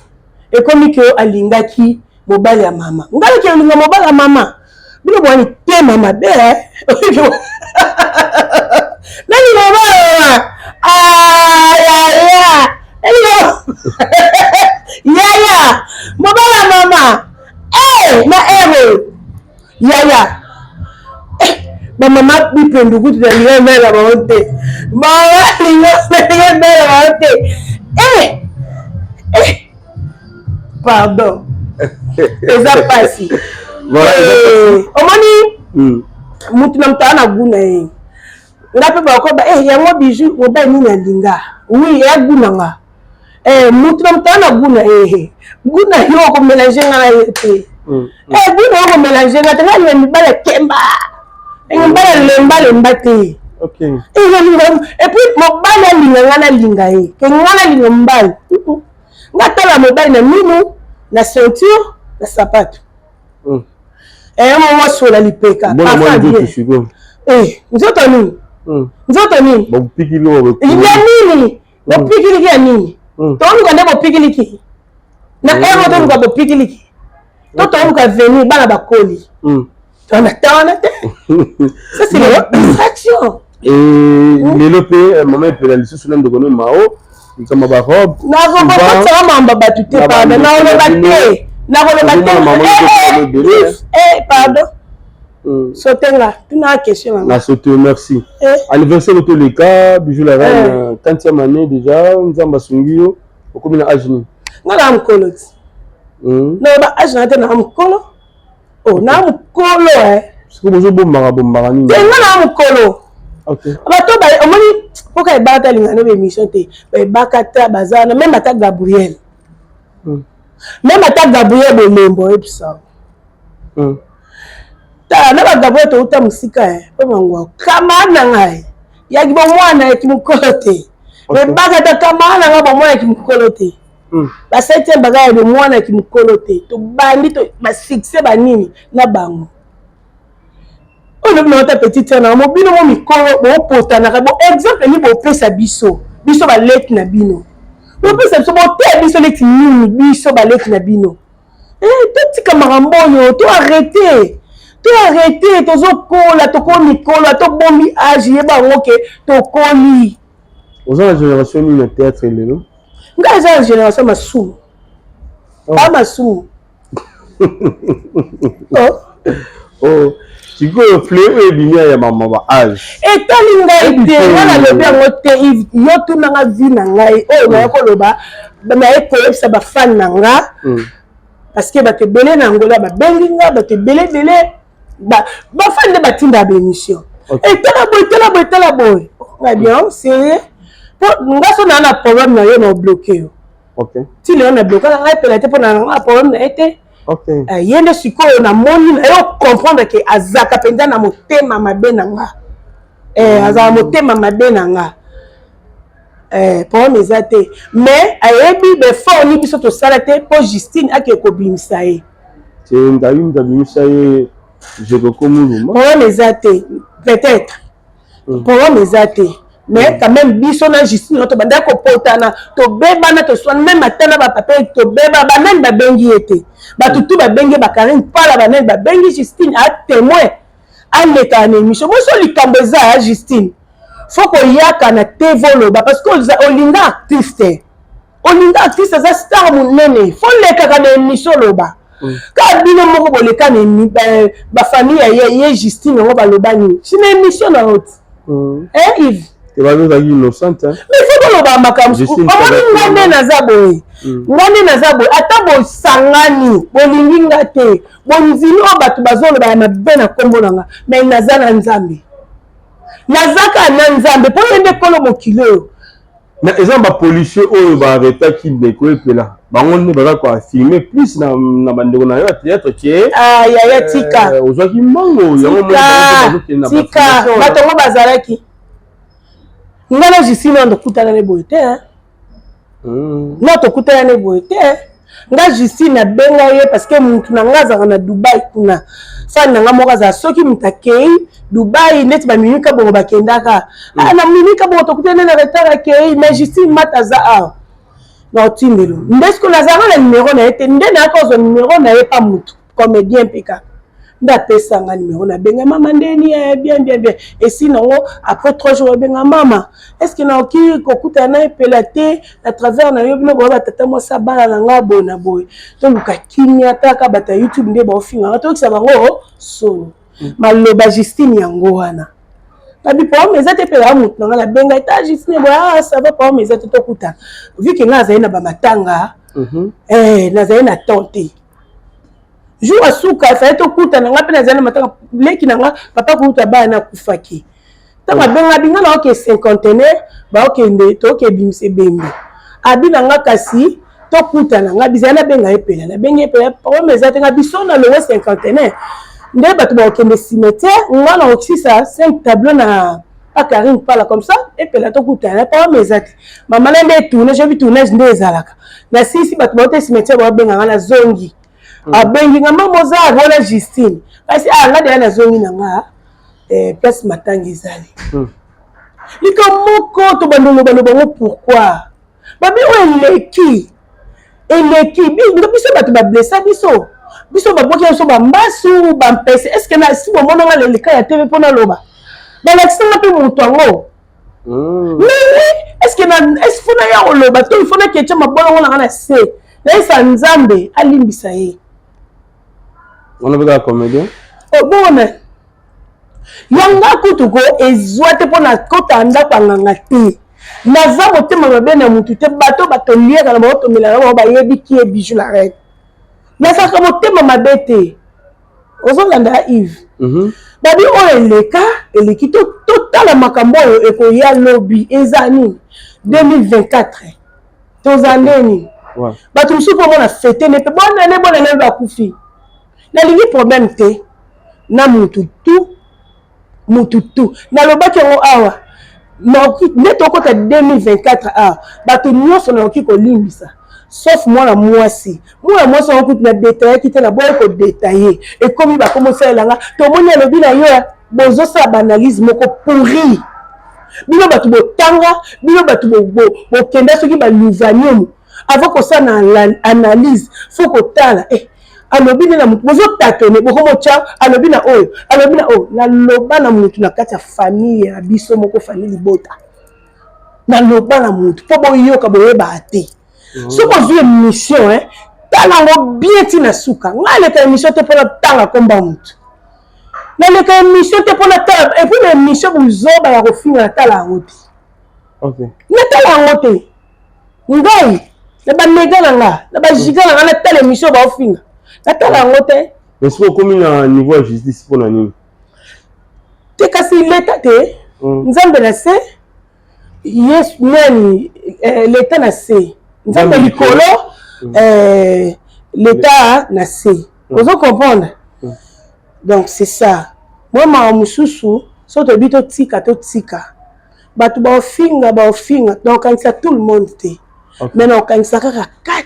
ekomi ke alingaki. Mobali ya mama, ngai nake olinga mobali ya mama. Bino bwani tema mabe eh? Nalinga mobali ya mama. Ah, yaya, nalinga yaya mobali ya mama eh, na ero yaya eh, bamama bipendu kutu nalinga mobali na bango te, mama linga nalinga mobali na bango te eh, eh. Pardon, eza pasi. Eh, omoni mutu na moto aa na gu na ye. Nga mpe bakoba eh, yango bijou mobali nini alinga oui eya gu na nga eh, mutu na moto aa na gu na ye. Gu na yo okomélange nga na ye te. Eh, gu na yo okomélange nga te. Nga alinga mibali akemba, alinga mibali alemba lemba te. Et puis mobali alinga nga, nalinga ye ke nga nalinga mobali. Nga tala mobali na minu, na ceinture, na sapato. Eh, mo mwasola lipeka. Eh, nzoto nini? Nzoto nini? Ya nini? Bopikiliki ya nini? Toluka nde bopikiliki. Na ero toluka bopikiliki. To toluka venir bana bakoli. Tona tona te. Ça c'est la distraction. Lelo mpe mama Epela lisusu na ndeko no Mao likambo ba robe. Nakokotisa mamba bato te, pardon, nakoloba te, nakoloba te. Pardon, sotenga tuna question na na sote. Merci. Anniversaire toleka, Bijou la reine, quantième année déjà. Nzambe asungi yo, okomi na age nini? Nga na mokolo ti naloba age na te, na mokolo. Oh, na mokolo eh. Sikoyo bozobombaka bombaka nini? Te, nga na mokolo. Bato omoni mpoka ebaka ta alingana ba émission te, baebaka ta baza wana, même ata Gabriel, même ata Gabriel Bolembo oyebisa. Tala na baGabriel, touta mosika e mpo mango camarade na ngai yaki bomwana yaki mokolo te. Ebaka ta camarade na ngai bomwana yaki mokolo te. Ba septième baza ya bomwana yaki mokolo te. Tobandi basuccès banini na bango oyo lobi na ata petite sœur na mo. Bino mo mikolo bopotanaka bo exemple nini bopesa biso, biso baleki na bino? Bopesa biso, boteya biso neti nini, biso baleki na bino? Totika makambo oyo, to arrête, to arrête. Tozokola, tokomi mikolo, tobombi age, yeba yango ke tokoli. Oza na génération nini na théâtre lelo? Ngai eza na génération masumu. Pa masumu. Oh, sikoyo fleur oyo ebimi ya mama ba age. Etali ngai te, nga nalobi yango te. Yo tunanga vie na ngai oyo naye koloba, naye koyebisa bafan na nga, parce que bato ebele na Angola babengi nga, bato ebele ebele bafan nde batindaka baémission: etala boye, etala boye, etala boye. Nga bien sérieux, po nga so naa na problème na yo na obloke yo. Ti lelo na bloka na ngai Epela te, mpo na nga problème na ye te. Ye nde sikoyo namoni na yo comprendre ke azalaka mpenza na motema mabe na nga, azalaka motema mabe na nga. Problème eza te, mais ayebi baeffort ni biso tosala te mpo Justine ake kobimisa ye. Ngai mutu abimisa ye, Jekokomuluma. Problème eza te, peut-être problème eza te, mais quand même biso na Justine tobanda kopotana, tobebana, toswana, même ata na bapapa tobeba. Banani babengi ye te? Bato tu babengi ye, bakarine pala, banani babengi Justine a témoin, alekaka na émission. Boso likambo eza ya Justine, fo koyaka na TV oloba, parce que olinga artiste, olinga artiste aza star monene, fo lekaka na émission oloba. Kaka bino moko boleka na bafamille ya ye Justine yango, baloba nini si na émission na yo ti, eh Yves? Bazozalaki innocente. Mais fo toloba makambo. Omoni nga nde naza boye, nga nde naza boye. Ata bosangani, bolingi nga te, bondimi oyo bato bazoloba ya mabe na nkombo na nga, mais naza na Nzambe, naza kaka na Nzambe, mpo ye nde kolo mokili oyo. Mais eza bapolicier oyo baarretaki ndeko Epela, bango nde baza koaffirme plus na bandeko na yo ya théâtre ke Yaya, tika. Ozwaki mbongo yango. Tika, bato yango bazalaki nga na Justine wana, tokutana ne boye te. No, tokutana ne boye te. Nga Justine abenga ye parce que mutu na nga azalaka na Dubai kuna, fani na nga moko azala. Soki mutu akei Dubai neti baminika bongo bakendaka na minika bongo, tokutani na retard, akei. Mais Justine Mata aza awa. Na otindelo nde siko nazalaka na numero na ye te, nde nayaka kozwa numero na ye pa mutu comédien mpe kaka nde apesa nga numero, nabenga mama ndeni eh, bien bien bien esi nango. Après 3 jours abenga mama: est ce que nakoki kokutana na epela te na travers na yo? Bino boya batata mwasi abala na nga boye na boye, toluka kimia. Taka bato ya YouTube nde baofinganga, toyokisa bango soni. Maloba Justine yango wana nabi problème eza te. Mpe ya motu na ngai nabenga eta Justine boye: ah, ça va, problème eza te, tokutana. Vu que ngai azali na bamatanga, eh, nazali na temps te. Jour asuka efale tokutana, ngai mpe nazali na matanga. Leki na nga papa kuta bana akufaki. Ntango abenga binga na oke cinquantenaire, baokende toke ebimisa ebembe abi na nga, kasi tokutana. Nga bizali nabenga ye pela, nabengi ye pela: problème eza te. Nga biso na longo cinquantenaire nde bato bakokende cimetière, nga na kokisisa 5 tableau na pa Karine Pala, comme ça epela tokutana, problème eza te. Mama na nde tournage, oyebi tournage nde ezalaka na sisi, bato baote cimetière, baobenga nga, nazongi. Abengi nga: mama, oza wana Justine? Kasi ah, nga deya nazongi na nga place matanga ezali. Likambo moko tobanda oloba bango, pourquoi babi oyo eleki eleki biso bato bablessa biso, biso babwaki biso bambasu bampese. Est ce que na si bomonanga leleka ya TV mpo naloba balakisanga mpe moto yango? Mais oui, est ce que na est ce faut naya koloba to il faut naketya mabolongo nanga na se, nayesa Nzambe alimbisa ye? Wana mpe kaka comédien. Obona yanga kutu ko ezwa te mpo na kota ndako ya nganga te. Naza motema mabe na mutu te. Bato batoliaka na bango, tomela na bango, bayebi ki ye Bijou la Reine. Nazalaka motema mabe te. Ozolanda ya Yves, babi oyo eleka eleki, totala makambo oyo ekoya lobi eza nini. 2024 toza ndeni? Bato mosusu mpo omona fete ne mpe bonane bonane bakufi. Nalingi problème te na mutu tu mutu tu. Nalobaki yango awa nde tokota 2024 awa, bato nyonso nakoki kolimbisa sauf mwana mwasi. Mwana mwasi yango kutu na détaillaki te, naboyi kodétailler. Ekomi bakomi osalelanga, tomoni alobi na yo, bozosala baanalyse moko pourri. Bino bato botanga, bino bato bokenda soki balovanium, avant kosala na analyse faut kotala. Eh, alobi nde na motu, bozotatone, bokomotya alobi na oyo, alobi na oyo. Naloba na motu na kati ya famille ya biso moko, famille libota, naloba na motu mpo boyoka, boyebaka te. Soki ozwi émission, tala yango bien ntina suka. Ngai aleka émission te mpona tanga komba motu, naleka émission te mpona tala. Et puis na émission bozoba ya kofinga, natala yango te, natala yango te. Ngai na baméga na nga, na bagiga na nga, natala émission baofinga, natala yango te. Mais soki okomi na niveau ya justice, mpona nini? Te, kasi leta te, Nzambe na se, Yesu nani, leta na se, Nzambe likolo, leta na se. Ozo comprendre? Donc c'est ça. Mwa mawa mosusu, so toyebi, totika, totika bato baofinga, baofinga. Naokanisa tout le monde te, mais naokanisa kaka 4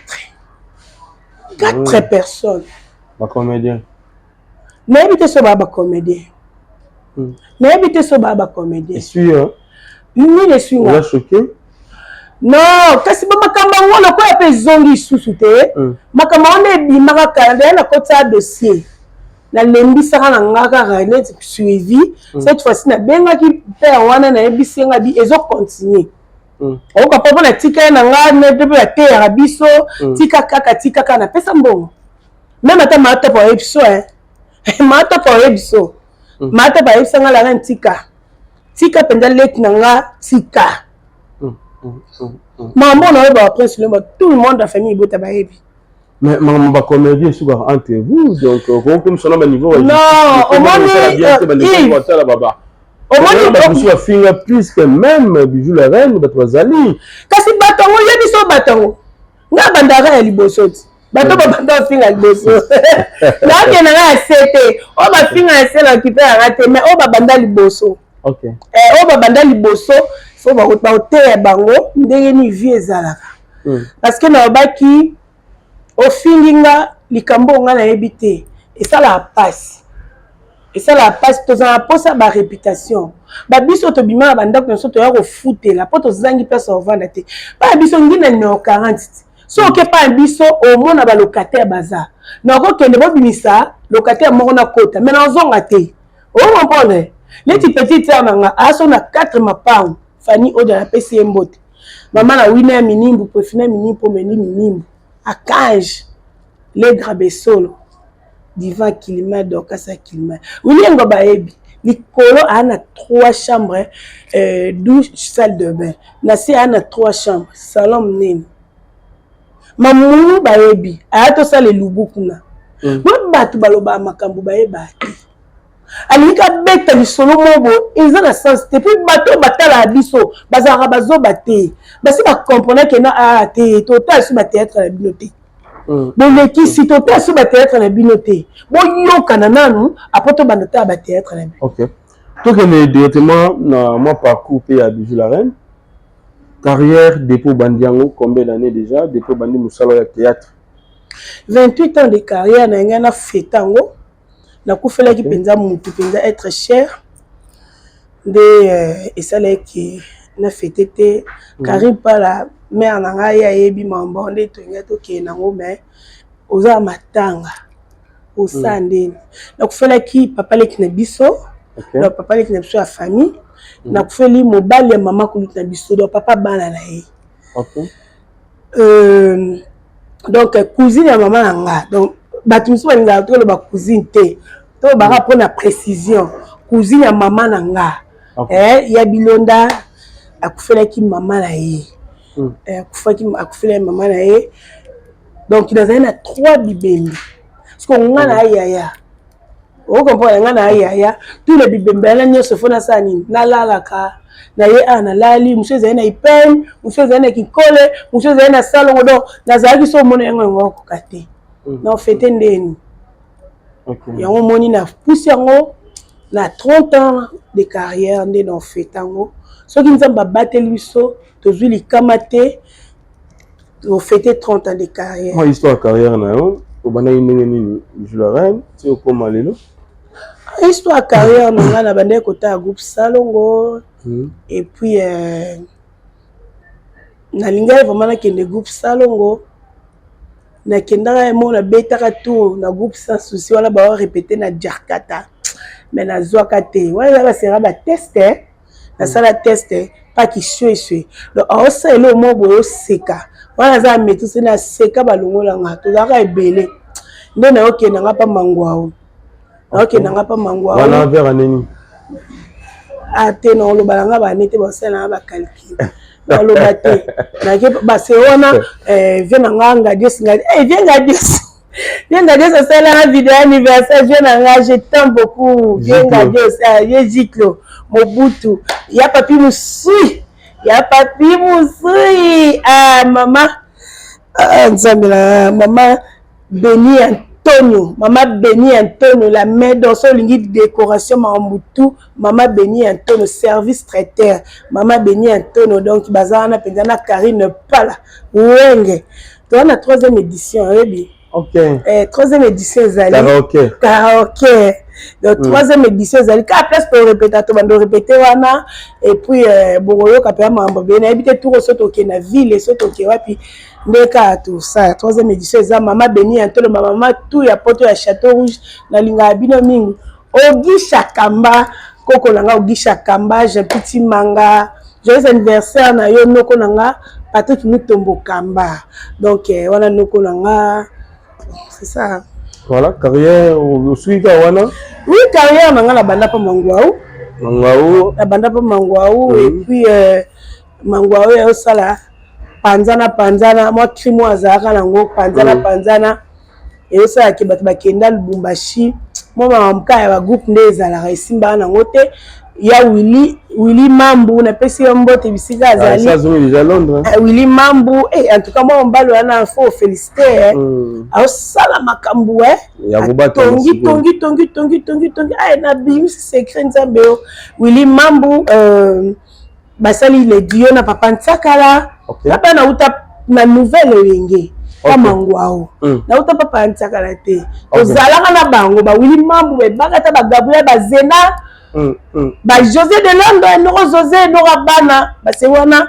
4 personnes. Bacomédien? Nayebi te so baya bacomédien, nayebi te so baya bacomédien. Nini esui nga? Choqué? Non, kasi bamakambo yango lokola mpe ezongi lisusu te. Makambo yango nde ebimaka kala. Ndeya nakotisa dossier, nalembisaka na nga kaka neti suivi. Cette fois-ci nabengaki père wana, nayebisi nga bi ezocontinue. Oyoka mpo natika ye na nga mpe mpe ateyaka biso. Tika kaka, tika kaka, napesa mbongo même ata maatopo ayebi so, maatopo ayebi so, maatopo ayebisa nga: langa tika, tika mpenza leki na nga, tika makambo na oyo. Ba Prince Lomba, tout le monde, la famille ebota bayebi. Mais makambo bacomédien esukaka entre vous, donc okokomisa na baniveau. Non, omoni. Batala baba, omoni bato mosusu bafinga plus que même Bijou la Reine, bato bazali. Kasi bato yango, yebi so bato yango, nga bandaka ya liboso ti bato babanda bafinga liboso, nakende nga ya se te. Oyo bafinga ya se na okipe yanga te, mais oyo babanda liboso, oyo babanda liboso, fo baoteya bango ndenge nini vie ezalaka. Parce que nalobaki, ofingi nga likambo oyo nga nayebi te, esalaka mpasi. Esalaka mpasi, tozala na mposa ba réputation. Babiso tobima na bandako na biso, toya kofutela mpo tozangi place ya kovanda te. Mpa biso ngi na numero 40 ti so oke mpa na biso, omona balocataire baza na okokende bobimisa locataire moko na kota, mais nazonga te. Ocomprendre? Neti petite sœur na nga aso na 4 mapango, Fani Odia, napesi ye mbote. Mama na wina ya minimbu, prefina minimbu, meni minimbu, akange legra besolo divan kilima dorcas kilima wilengo bayebi likolo aa na 3 chambre, douche, salle de bain. Na se aa na 3 chambre, salon monene. Mamulu bayebi aya tosala elubu kuna. Bo bato balobaka makambo bayebaka te. Alingi kabeta lisolo moko eza na sens te. Puis bato oyo batalaka biso bazalaka bazoba te, basi bacomprendre ke na a te, totala so bathéâtre na bino te. Bolekisi, totala so bathéâtre na bino te. Boyokana nanu, après tobanda tala bathéâtre na bino. Ok, tokende directement na mwa parcours mpe ya Bijou la Reine, carrière depuis obandi yango. Combien d'années déjà depuis obandi mosala ya théâtre? 28 ans de carrière na ngai. Na fête yango, nakufelaki mpenza mutu mpenza être cher nde esalaki na fête te. Karim Pala, mare na ngai, ye ayebi mambo nde tolingai tokende nango, mais oza matanga osala ndeni. Nakufelaki papa leki na biso. Donc papa leki na biso ya famille. Nakufeli mobali ya mama kulutu na biso, donc papa bana na ye. Donc cousine ya mama na nga. Donc bato mosusu balingaka toloba cousine te, tolobaka mpona précision, cousine ya mama na nga. Ya bilonda akufelaki mama na ye. Akufaki, akufelaki mama na ye. Donc nazali na trois bibembe, parce que nga na ayaya, ocomprendre? Nga na ayaya, tous les bibembe wana nyonso fo nasala nini? Nalalaka na ye awa, nalali. Mosusu ezali na ipene, mosusu ezali na kikole, mosusu ezali na salongo. Donc nazalaki so omona yango, yango akoka te na ofete ndeni. Yango omoni na pusi yango na 30 ans de carrière nde na ofete yango. Soki Nzambe abateli biso, tozwi likama te, ofete 30 ans de carrière. Mwa histoire ya carrière na yo, obandaki ndenge nini, Bijou la Reine, ti okóma lelo? Histoire ya carrière na ngai, na bandaki kotala groupe Salongo. Et puis nalingaki vraiment nakende groupe Salongo. Nakendaka ye moko, nabetaka tour na groupe Sans Souci wana, bao répété na Jakarta, mais nazwaka te. Wana eza basera batest, nasala test paki sweswe. Donc aosala eloko moko boye, oseka wana aza na maîtrise. Naseka, balongolanga. Tozalaka ebele nde nayokende nga mpa Mangwao, naokende nga mpa Mangwao. Wana vers nini? Ate na oloba na nga bane te, basala na nga bacalcul, naloba te. Nake base wana, vie na nga Ngadios, Ngadios, vie Ngadios, vie Ngadios asalanga video anniversaire. Vie na nga, je t'aime beaucoup, vie Ngadios, vie Jiklo Mobutu ya papi Musui, ya papi Musui. Ah mama, ah, Nzambe na mama Beni Antonio, mama Beni Antonio, la main d'or. So olingi décoration, makambo tout, mama Beni Antonio, service traiteur, mama Beni Antonio. Donc baza wana mpenza na Karine Pala Wenge. Toza na troisième édition, oyebi? Troisième édition ezali. Karaoke. Karaoke. Donc troisième édition ezali kaka place torépéta, tobanda orépété wana. Et puis bokoyoka mpenza makambo ebele. Nayebi te tour so tokende na ville, so toke wapi nde kaka tosala troisième édition. Eza mama Beni Antolo, mama tu ya poto ya Château Rouge, nalingaka bino mingi. Ogisha Kamba, koko na nga Ogisha Kamba, Jean Piti Manga, joyeux anniversaire na yo noko na nga Patrick Mutombo Kamba. Donc wana noko na nga, c'est ça. Voilà, carrière osuki kaka wana? Oui, carrière na nga, na banda mpa Mangwau. Mangwau. Na banda mpa Mangwau. Et puis Mangwau eyosala panzana panzana, mwa cri moko azalaka nango panzana panzana, eyosalaki bato bakenda Lubumbashi. Mwa makambo kaka ya bagroupe nde ezalaka, esimbaka nango te. Ya Willi, Willi Mambu, napesi yo mbote bisika azali. Willi Mambu, en tout cas mwa mobali wana faut féliciter, aosala makambo tongi tongi tongi tongi tongi tongi. Aye nabimisi secret, Nzambe yo. Willi Mambu, basali le duo na papa Ntsakala. Papa nauta na nouvelle Wenge. Pa mangwao nauta papa ya ntiakala te, tozalaka na bango bawili mambu, baebaka ata bagabriel, bazena, bajosé de Londres, noko José, noko bana base wana.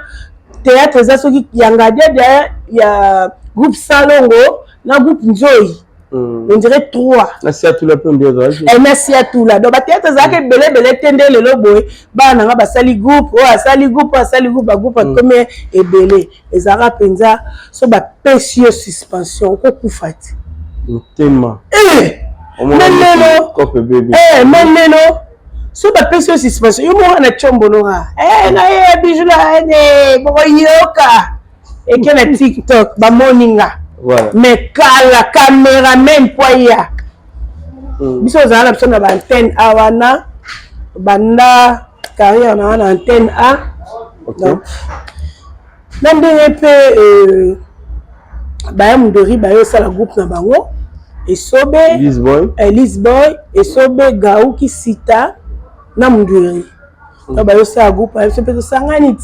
Théâtre eza soki ya Ngadiadia, ya groupe Salongo na groupe Nzoi, on dirait trois. Na Siatula mpe nde ezalaki. Na Siatula. Donc bathéâtre ezalaki ebele ebele te. Nde lelo boye bana nanga basali groupe oyo, asali groupe oyo, asali groupe, bagroupe akomi ebele. Ezalaka mpenza so bapesi yo suspension, okokufa te. Motema. Mais lelo, mais lelo so bapesi yo suspension, yo moko na tiomboloka na ye Bijou na bokoyoka eke na TikTok, bamoni nga. Mais kala cameraman mpo aya, biso ozala na biso na baantenne A wana, banda carrière na wana antenne A. Donc na ndenge mpe baya Mudori, baye osala groupe na bango Esobe, Lisboy, Esobe, Gauki, Sita na Mudori. Donc bayosala groupe na biso mpe tosangani ti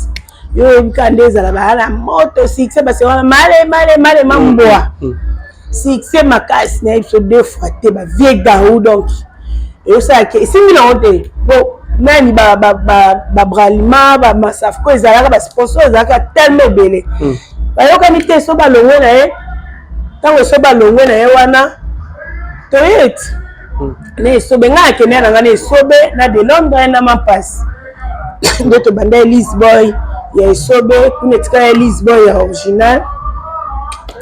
yo oyebi kaka nde ezala baya na moto, succès base wana male male male mambwa, succès makasi. Nayebi biso deux fois te bavie Gau. Donc eyosalaki esimbi nango te po nani, babralima, bamasafco ezalaka, basponsor ezalaka tellement ebele, bayokani te. So balongwe na ye, ntango so balongwe na ye wana, toye ti na Esobe. Ngai akende na ngai na Esobe na de Londres na Mampasi, nde tobanda Elise Boy ya Esobe kuna, etikala Elise Boy ya original.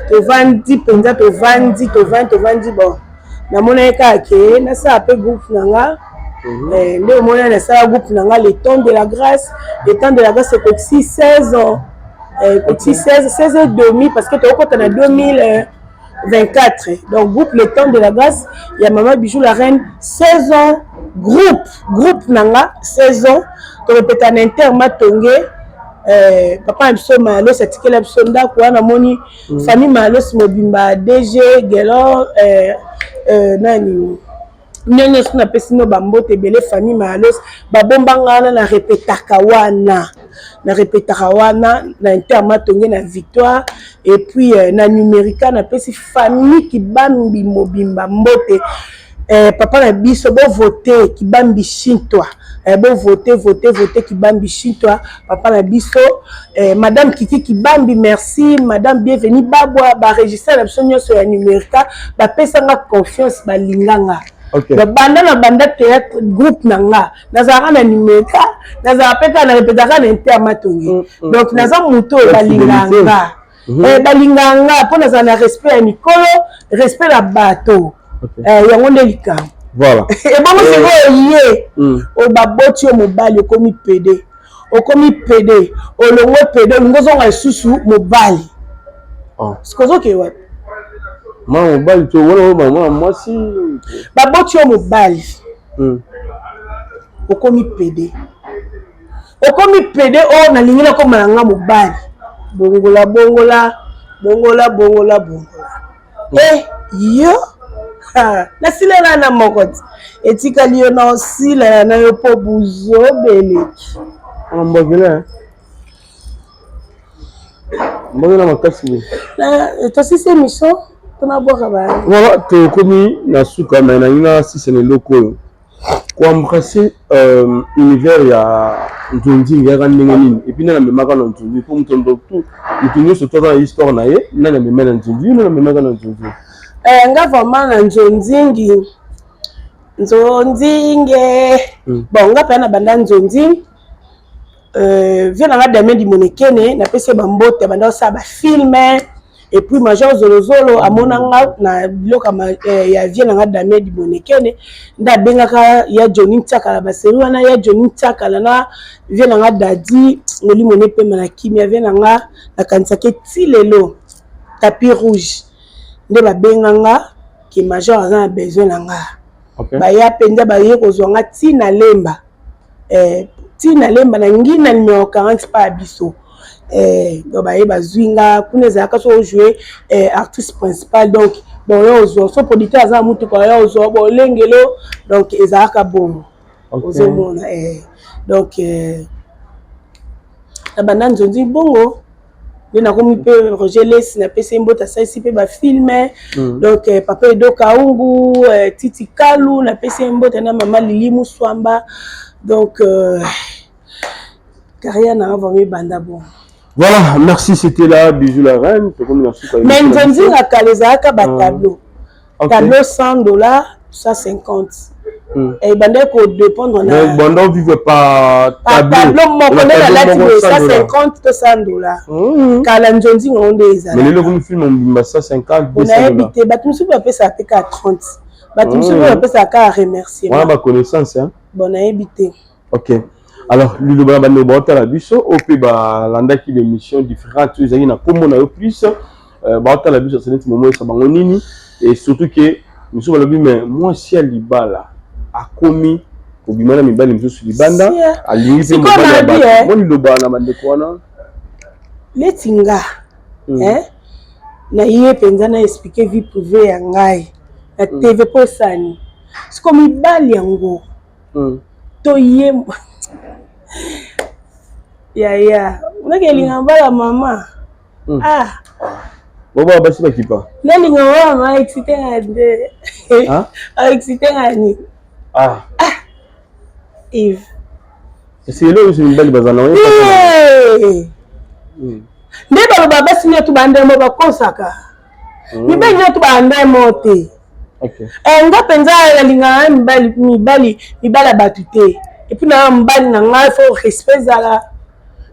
Tovandi mpenza, tovandi, tovandi, tovandi. Bon, namona ye kaka ke nasala mpe groupe na nga. Nde omona nasala groupe na nga Le Temps de la Grâce. Le Temps de la Grâce ekokisi 16 ans, ekokisi 16, 16 et demi, parce que tokokota na 2024. Donc groupe Le Temps de la Grâce ya Mama Bijou la Reine, 16 ans. Groupe na nga 16 ans, torepeta na Inter Matonge. Papa na biso Malos atikela biso ndako wana. Namoni famille Malos mobimba, DG Gelor, nani nyonso, napesi no bambote ebele. Famille Malos babombanga wana, na repetaka wana, na repetaka wana na Inter Matonge na Victoire et puis na Numérica. Napesi famille Kibambi mobimba mbote. Papa na biso, bovote Kibambi Shintwa, bovote, vote, vote Kibambi Shintwa, papa na biso, madame Kiki Kibambi, merci madame Bienvenu Babwa, baregistre na biso nyonso ya Numérica bapesanga confiance, balinganga. Banda na banda théâtre, groupe na nga nazalaka na Numérica, nazalaka mpe kaka na repetaka na Inter Matonge. Donc naza moto oyo balinganga, balinganga mpo nazala na respect ya mikolo, respect na bato. Yango nde likambo. Ebongo sikoyo ye oyo baboti yo mobali, okomi pédé, okomi pédé, olongwe pédé, olingi ozonga lisusu mobali, sikoyo ozokee wapi? Mwana mobali to wana oyo mwana mwasi? Baboti yo mobali, okomi pédé, okomi pédé oyo nalingi nakoma na nga mobali. Bongola, bongola, bongola, bongola, bongola. E yo nasilela na moko ti etikali yo na osilana na yo mpo buzobeleki. Mbokele mbokela makasi boye. Tosisi émission, tonabwaka ba. Voilà, tokomi na suka, me nangi nasisa na eloko oyo koembrasser univers ya nzonzi eyaka ndenge nini, et puis nani amemaka na nzonzi, po moto moto nyonso to aza na histoire na ye. Nani amema na nzonzi? Yo, nani amemaka na nzonzi? Nga vraiment na nzonzingi, nzonzinge, bon, nga mpenza na banda nzonzi, vie na nga Damien Dimonekene, napesi ye bambote, banda kosala bafilm. Et puis major Zolozolo amonanga na biloko ya vie na nga Damien Dimonekene, nde abengaka ya Johnny Ntiakala, basérie wana ya Johnny Ntiakala na vie na nga Dadi Molimo nepema na kimia, vie na nga nakanisaki ti lelo, Tapis Rouge. Nde babenganga ke major aza na besoin na nga. Baya mpenza, baye kozwa nga ntina Lemba, ntina Lemba na ngina numéro 40 pa ya biso. Donc baye bazwi nga kuna. Ezalaka so ojoue artiste principal, donc bon, oyo ozwa so producteur aza na mutuka, oyo ozwa bolengelo. Donc ezalaka bongo, ozomona. Donc na banda nzonzi bongo. Nde nakomi mpe Roger Lesi, napesi ye mbote, asalisi mpe bafilme. Donc papa Edo Kaungu, Titi Kalu, napesi ye mbote, na mama Lili Muswamba. Donc carrière nanga vraiment ebanda bon. Voilà, merci, c'était là, Bijou la reine. Mais nzonzinga kala ezalaka batableau. Tableau 100 $, 150. Ebandaki kodépendre na banda vivre par tableau moko. Nde nalati boye, 150 to 100 $. Kala nzonzinga ngo nde ezala. Lelo komi film mobimba 150? Nayebi te. Bato mosusu bapesaka mpe kaka 30, bato mosusu mpe bapesaka kaka remerciement. Wana baconnaissance. Bon, nayebi te. Ok, alors liloba na bandeko baotala biso oyo mpe balandaki l'émission différente oyo ezalaki na nkombo na yo, plus baotala biso asa neti momoyesa bango nini? Et surtout ke mosusu balobi me mwasi ya libala akomi kobima na mibali mosusu libanda, alingi mpe mobali ya bato. Mo liloba na bandeko wana? Neti nga, na ye mpenza na expliquer vie privée ya ngai na TV mpo esani. Siko mibali yango to ye yaya unaki elinga mbala mama. Ah. Boba basi bakipa. Nalinga mbala mama, excité nga nde, excité nga nini? Ah. Ah, Yves. Esi eloko biso mibali bazala na nde baloba basi nyonso bandemo bakosaka, mibali nyonso bandemo te. Nga mpenza nalingaka mibali, mibali, mibali ya bato te. Et puis na mobali na ngai, faut respect ezala,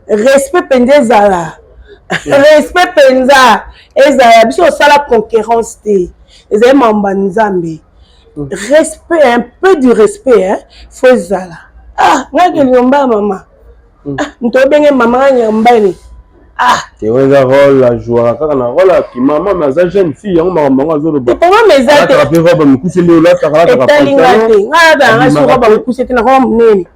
respect mpenza ezala, respect mpenza ezala. Biso osala concurrence te, ezali mambo ya Nzambe. Respect, un peu du respect, hein, faut ezala. Ah, ngai kelinga mbala mama, moto obenge mama ngai nyanga mobali. Ah. Te, oyo eza rôle ajouaka kaka na rôle ya kimama, mais aza jeune fille. Yango makambo yango azoloba. Problème eza te. Alataka mpe robe mokuse nde olataka, alataka. Etalinga te. Ngai alataka ngai su robe mokuse te, nakoma monene,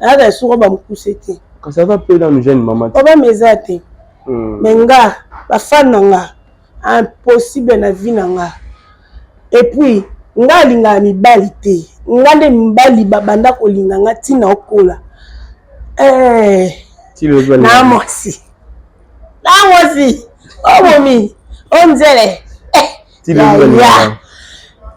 nalataka su robe mokuse te. Kasi aza mpe nanu jeune mama te. Problème eza te. Mais nga, bafan na nga, impossible na vie na nga. Et puis nga alingaka mibali te. Nga nde mibali babanda kolinga nga ntina okola, eh, na mwasi, na mwasi obomi onzele ya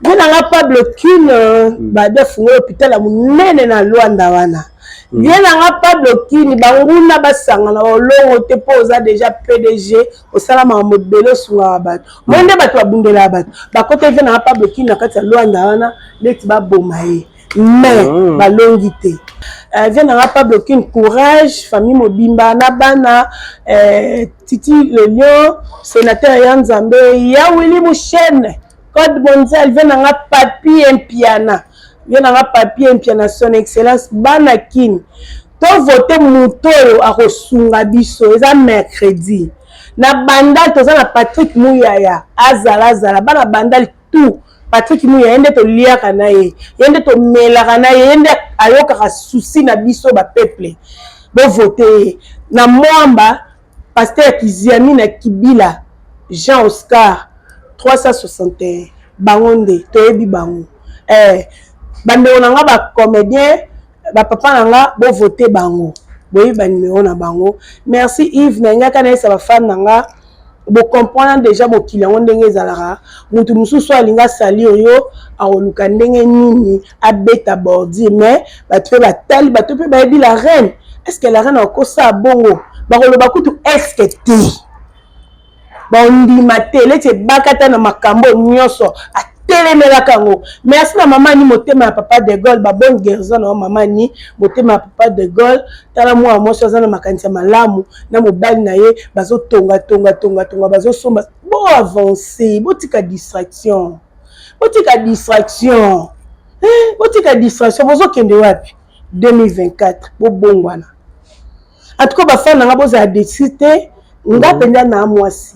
mpe na nga Pablo Kine, babi afungola hôpital ya monene na Lwanda wana. Vie na nga Pablo Kini, banguna basangana olongo te, mpo oza déjà PDG, osala makambo ebele, osungaka bato. Moi nde bato babundelaka bato bakota. Vie na nga Pablo Kini na kati ya Lwanda wana, neti baboma ye, mais balongi te. Vie na nga Pablo Kini, courage, famille mobimba na bana, Titi le Lion, sénateur ya Nzambe ya Willi Mushene, code mondial. Vie na nga Papi Empiana, vie na nga Papi Empiana, son excellence. Bana Kini, tovote moto oyo akosunga biso. Eza mercredi na Bandal, toza na Patrick Muyaya. Azala, azala bana Bandal tout. Patrick Muyaya nde toliaka na ye, ye nde tomelaka na ye, ye nde ayokaka souci na biso bapeuple. Bovote ye. Na Mwamba, pasteur Kiziami na Kibila Jean Oscar 361, bango nde toyebi bango. Bandeko na nga bacomédien, bapapa na nga, bovote bango, boyebi banimero na bango. Merci Yves. Nalingaka nayesa bafan na nga, bocomprendre déjà mokili yango ndenge ezalaka. Motu mosusu alingi asalir yo, akoluka ndenge nini abeta bordure, mais bato mpe batali, bato mpe bayebi la reine. Est ce que la reine akosala bongo? Bakoloba kutu est ce que te, bandima te. Leti ebakata na makambo nyonso atelemelaka yango. Merci na mama ni motema ya papa de Gaulle, babonne guérison na yo mama ni motema ya papa de Gaulle. Tala mwana mwasi aza na makanisi ya malamu na mobali na ye, bazotonga tonga tonga tonga, bazosomba. Bo avance, botika distraction, botika distraction, eh, botika distraction. Bozokende wapi 2024? Bobongwana. En tout cas, bafan na nga, bozala déçus te. Nga mpenza na mwasi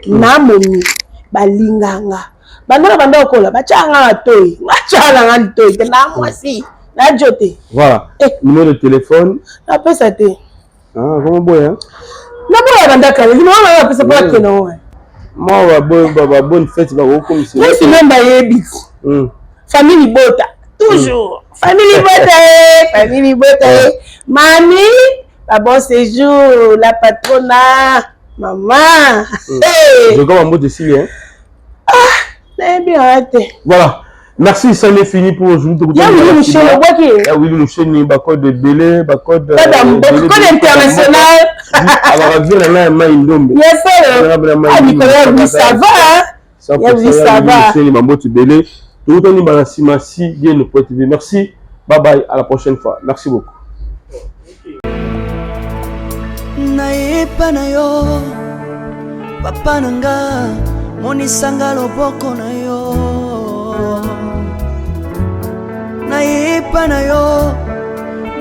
na momi balinganga banda na banda okola, batyaka nga matoi, nga tyaka na nga litoi te, na mwasi najo te. Voilà, numéro de téléphone? Napesa te. Ah, comment boya? Naboya banda kala. Numéro na napesa mpo akende ngo. Mwa babonne fête bakokomisa. Mwasi nde bayebi ti famille libota toujours, famille libota ye, famille libota ye. Mami, ba bon séjour, la patrona. Mama. Je comme mbote esili hein. Ah, nayebi yanga te. Voilà. Merci, ça est fini pour aujourd'hui. Ya Willy Musheni, obwaki. Ya Willy Musheni, ba code ebele, ba code code international. Alors vie na ngai mai ndombe. Yes sir. Ah, Nicolas, oui, ça va. Hein? Ya Willy, ça va. Musheni, ba mbote ebele. Tokutani bana nsima si bien no point TV. Merci. Bye bye, à la prochaine fois. Merci beaucoup. Nayepa na yo papa na nga, monisanga loboko na yo. Nayepa na yo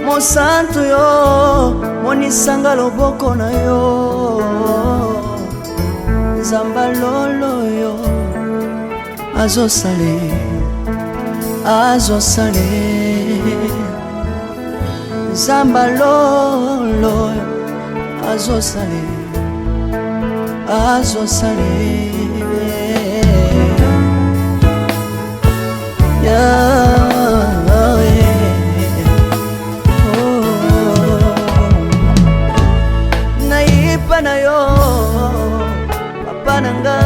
mosantu yo, monisanga loboko na yo. Nzamba lolo yo azosale, azosale. Nzamba lolo azosale, azosale. Yeah. Oh. Nayepa na yo papa na nga,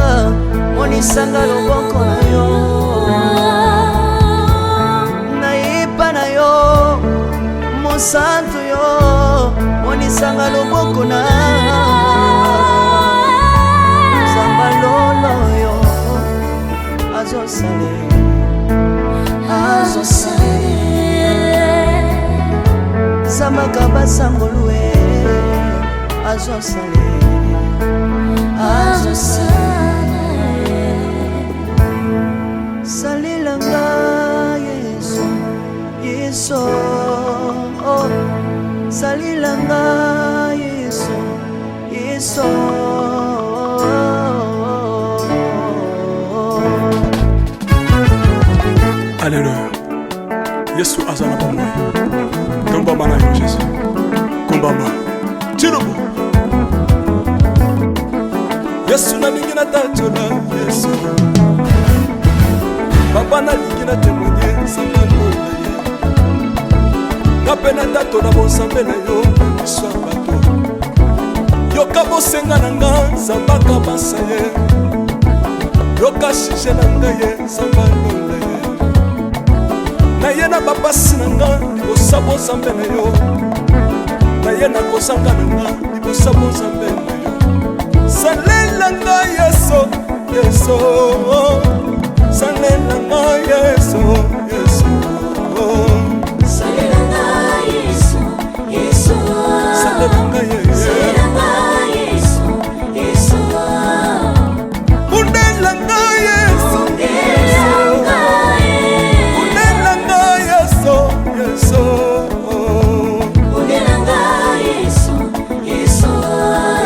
monisanga loboko na yo. Nayepa na yo mosantu yo, monisanga loboko na Nzamba lolo yo azosale, azosale. Zambaka basangolue azosale, azosale. Salelanga Yesu, Yesu, oh. Salelanga Yesu, Yesu. Alléluia. Yesu aza na bomoi. Tombama na yo Jésus. Kombama. Tilobo. Yesu nalingi natatola Yesu. Papa nalingi na témoigner nzambe alola ye. Nga mpe natatola bonzambe na yo na miso ya bato. Yoka bosenga na nga nzambe akabasa ye. Yoka sujet na ngai ye nzambe alola ye. Naye na bapasi na nga libosa bonzambe na yo. Naye na kozanga na nga libosa bonzambe na yo. Salela nga Yesu, Yesu. Salela nga Yesu, Yesu. Salela nga Yesu, Yesu. Salela nga Yesu. Salela nga Yesu, Yesu. Bundela nga Yesu. Bundela nga Yesu. Bundela nga Yesu, Yesu. Bundela nga Yesu, Yesu.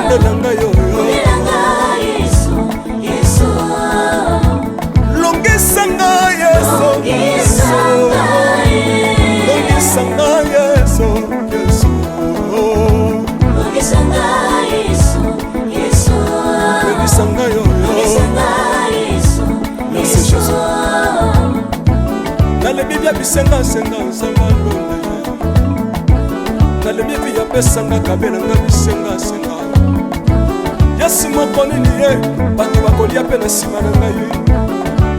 Bundela nga yo, yo. Bundela nga Yesu, Yesu. Longisa nga Yesu, Longisa nga Yesu. Longisa nga Yesu, Yesu. Longisa nga Yesu, Yesu. Longisa nga yo, yo. Longisa nga Yesu, Merci, Yesu. Jésus. Nalebi bia bisengasenga nzambe alola ye. Nalebi vi apesanga kabelanga bisengasenga. Yesu moko nini ye bato bakolia mpe na nsima na ngai.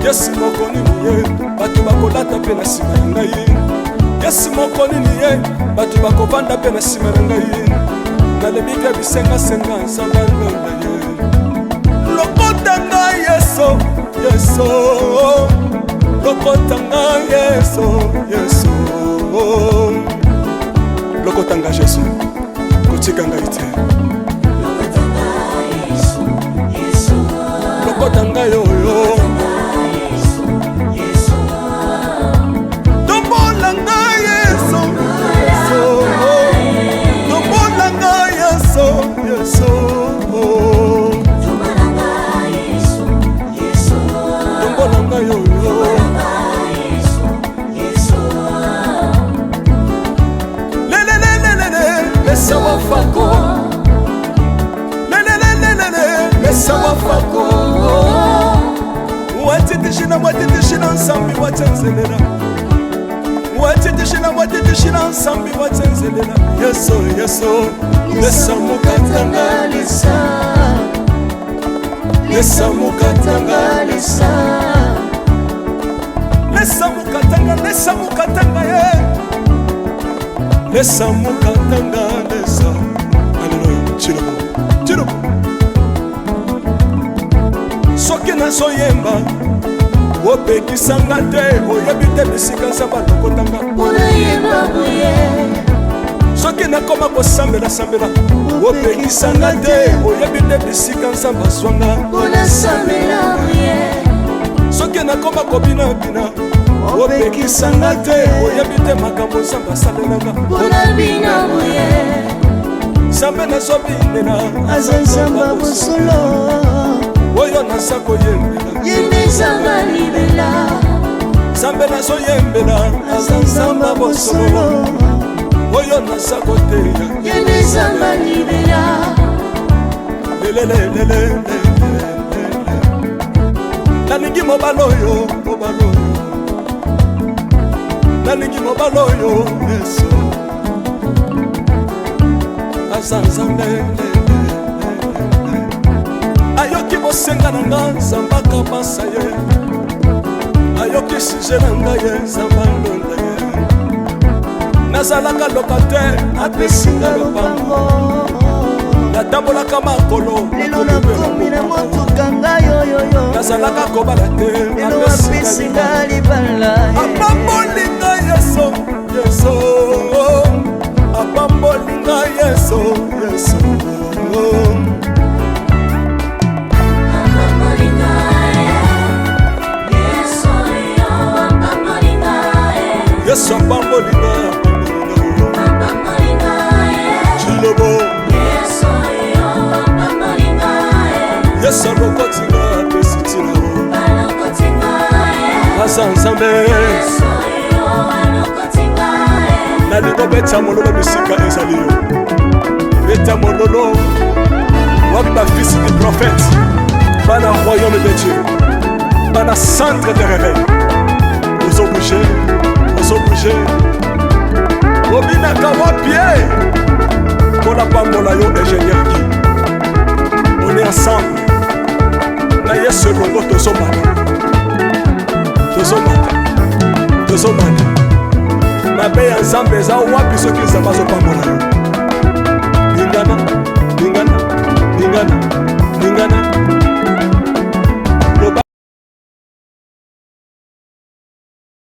Yesu moko nini ye bato bakolata mpe na nsima na ngai. Yesu moko nini ye bato bakovanda mpe na nsima na ngai. Nalebi bia bisengasenga nzambe alola ye. Lokota ngai Yesu, Yesu. Lokota ngai Yesu, Yesu. Lokota ngai Yesu, kotika ngai te. Lokota nga Yesu, Yesu. Lokota ngai oyo. Yesu, Yesu. Tombola ngai Yesu, Yesu. Tombola ngai Yesu, Yesu. Tombola nga Yesu, Yesu. Tombola ngai oyo. Tombola nga Yesu, Yesu. Lelelelelele, pesa wafako. Lelelelelele, pesa wafako. Watitishina, watitishina, nsambi watenzelela. Watitishila watitishila nsambi watsenzelela yeso yeso lesa mokatanga lesa lesa mokatanga lesa lesa mokatanga lesa mokatanga ye lesa mokatanga lesa aleluya chilobo chilobo soki nazoyemba opekisanga te oyebi te bisika nzambe alokotanga soki nakoma kosambelasambela opekisanga te oyebi te bisika nzambe azwanga soki nakoma kobinabina opekisanga te oyebi te makambo nzambe asalelanga nzambe nazobinela aza nzambe bosolo oyo naza koyembela ye nde nzambe libela nzambe nazoyembela aza nzambe bosolo oyo naza koteya ye nde nzambe libela lelelelele nalingi mobali oyo mobali oyo nalingi mobali oyo yesu aza nzambe ayoki bosenga na nga nzambe akabasa ye ayoki sije na ngai ye nzambe alonda ye nazalaka locataire apesi nga lopango natambolaka makolo lelo nakomi na motuka ngai oyoyo nazalaka kobala te lelo apesi nga libala apamboli ngai yesu yesu apamboli ngai yesu yesu yesu apamboli ngai apamboli ngai chilobo yesu alokoti ngai apesi ntina aza nzambe nalingo beta mololo bisika ezali yo beta mololo wapi bafils du prophète bana royaume de dieu bana centre de réveil ozobouge ozobouge obinaka wapi e mpo napambola yo ingénieur gi on est ensemble na yesu elongo tozomata tozomata tozomata mabe ya nzambe eza wapi soki nzambe azopambola yo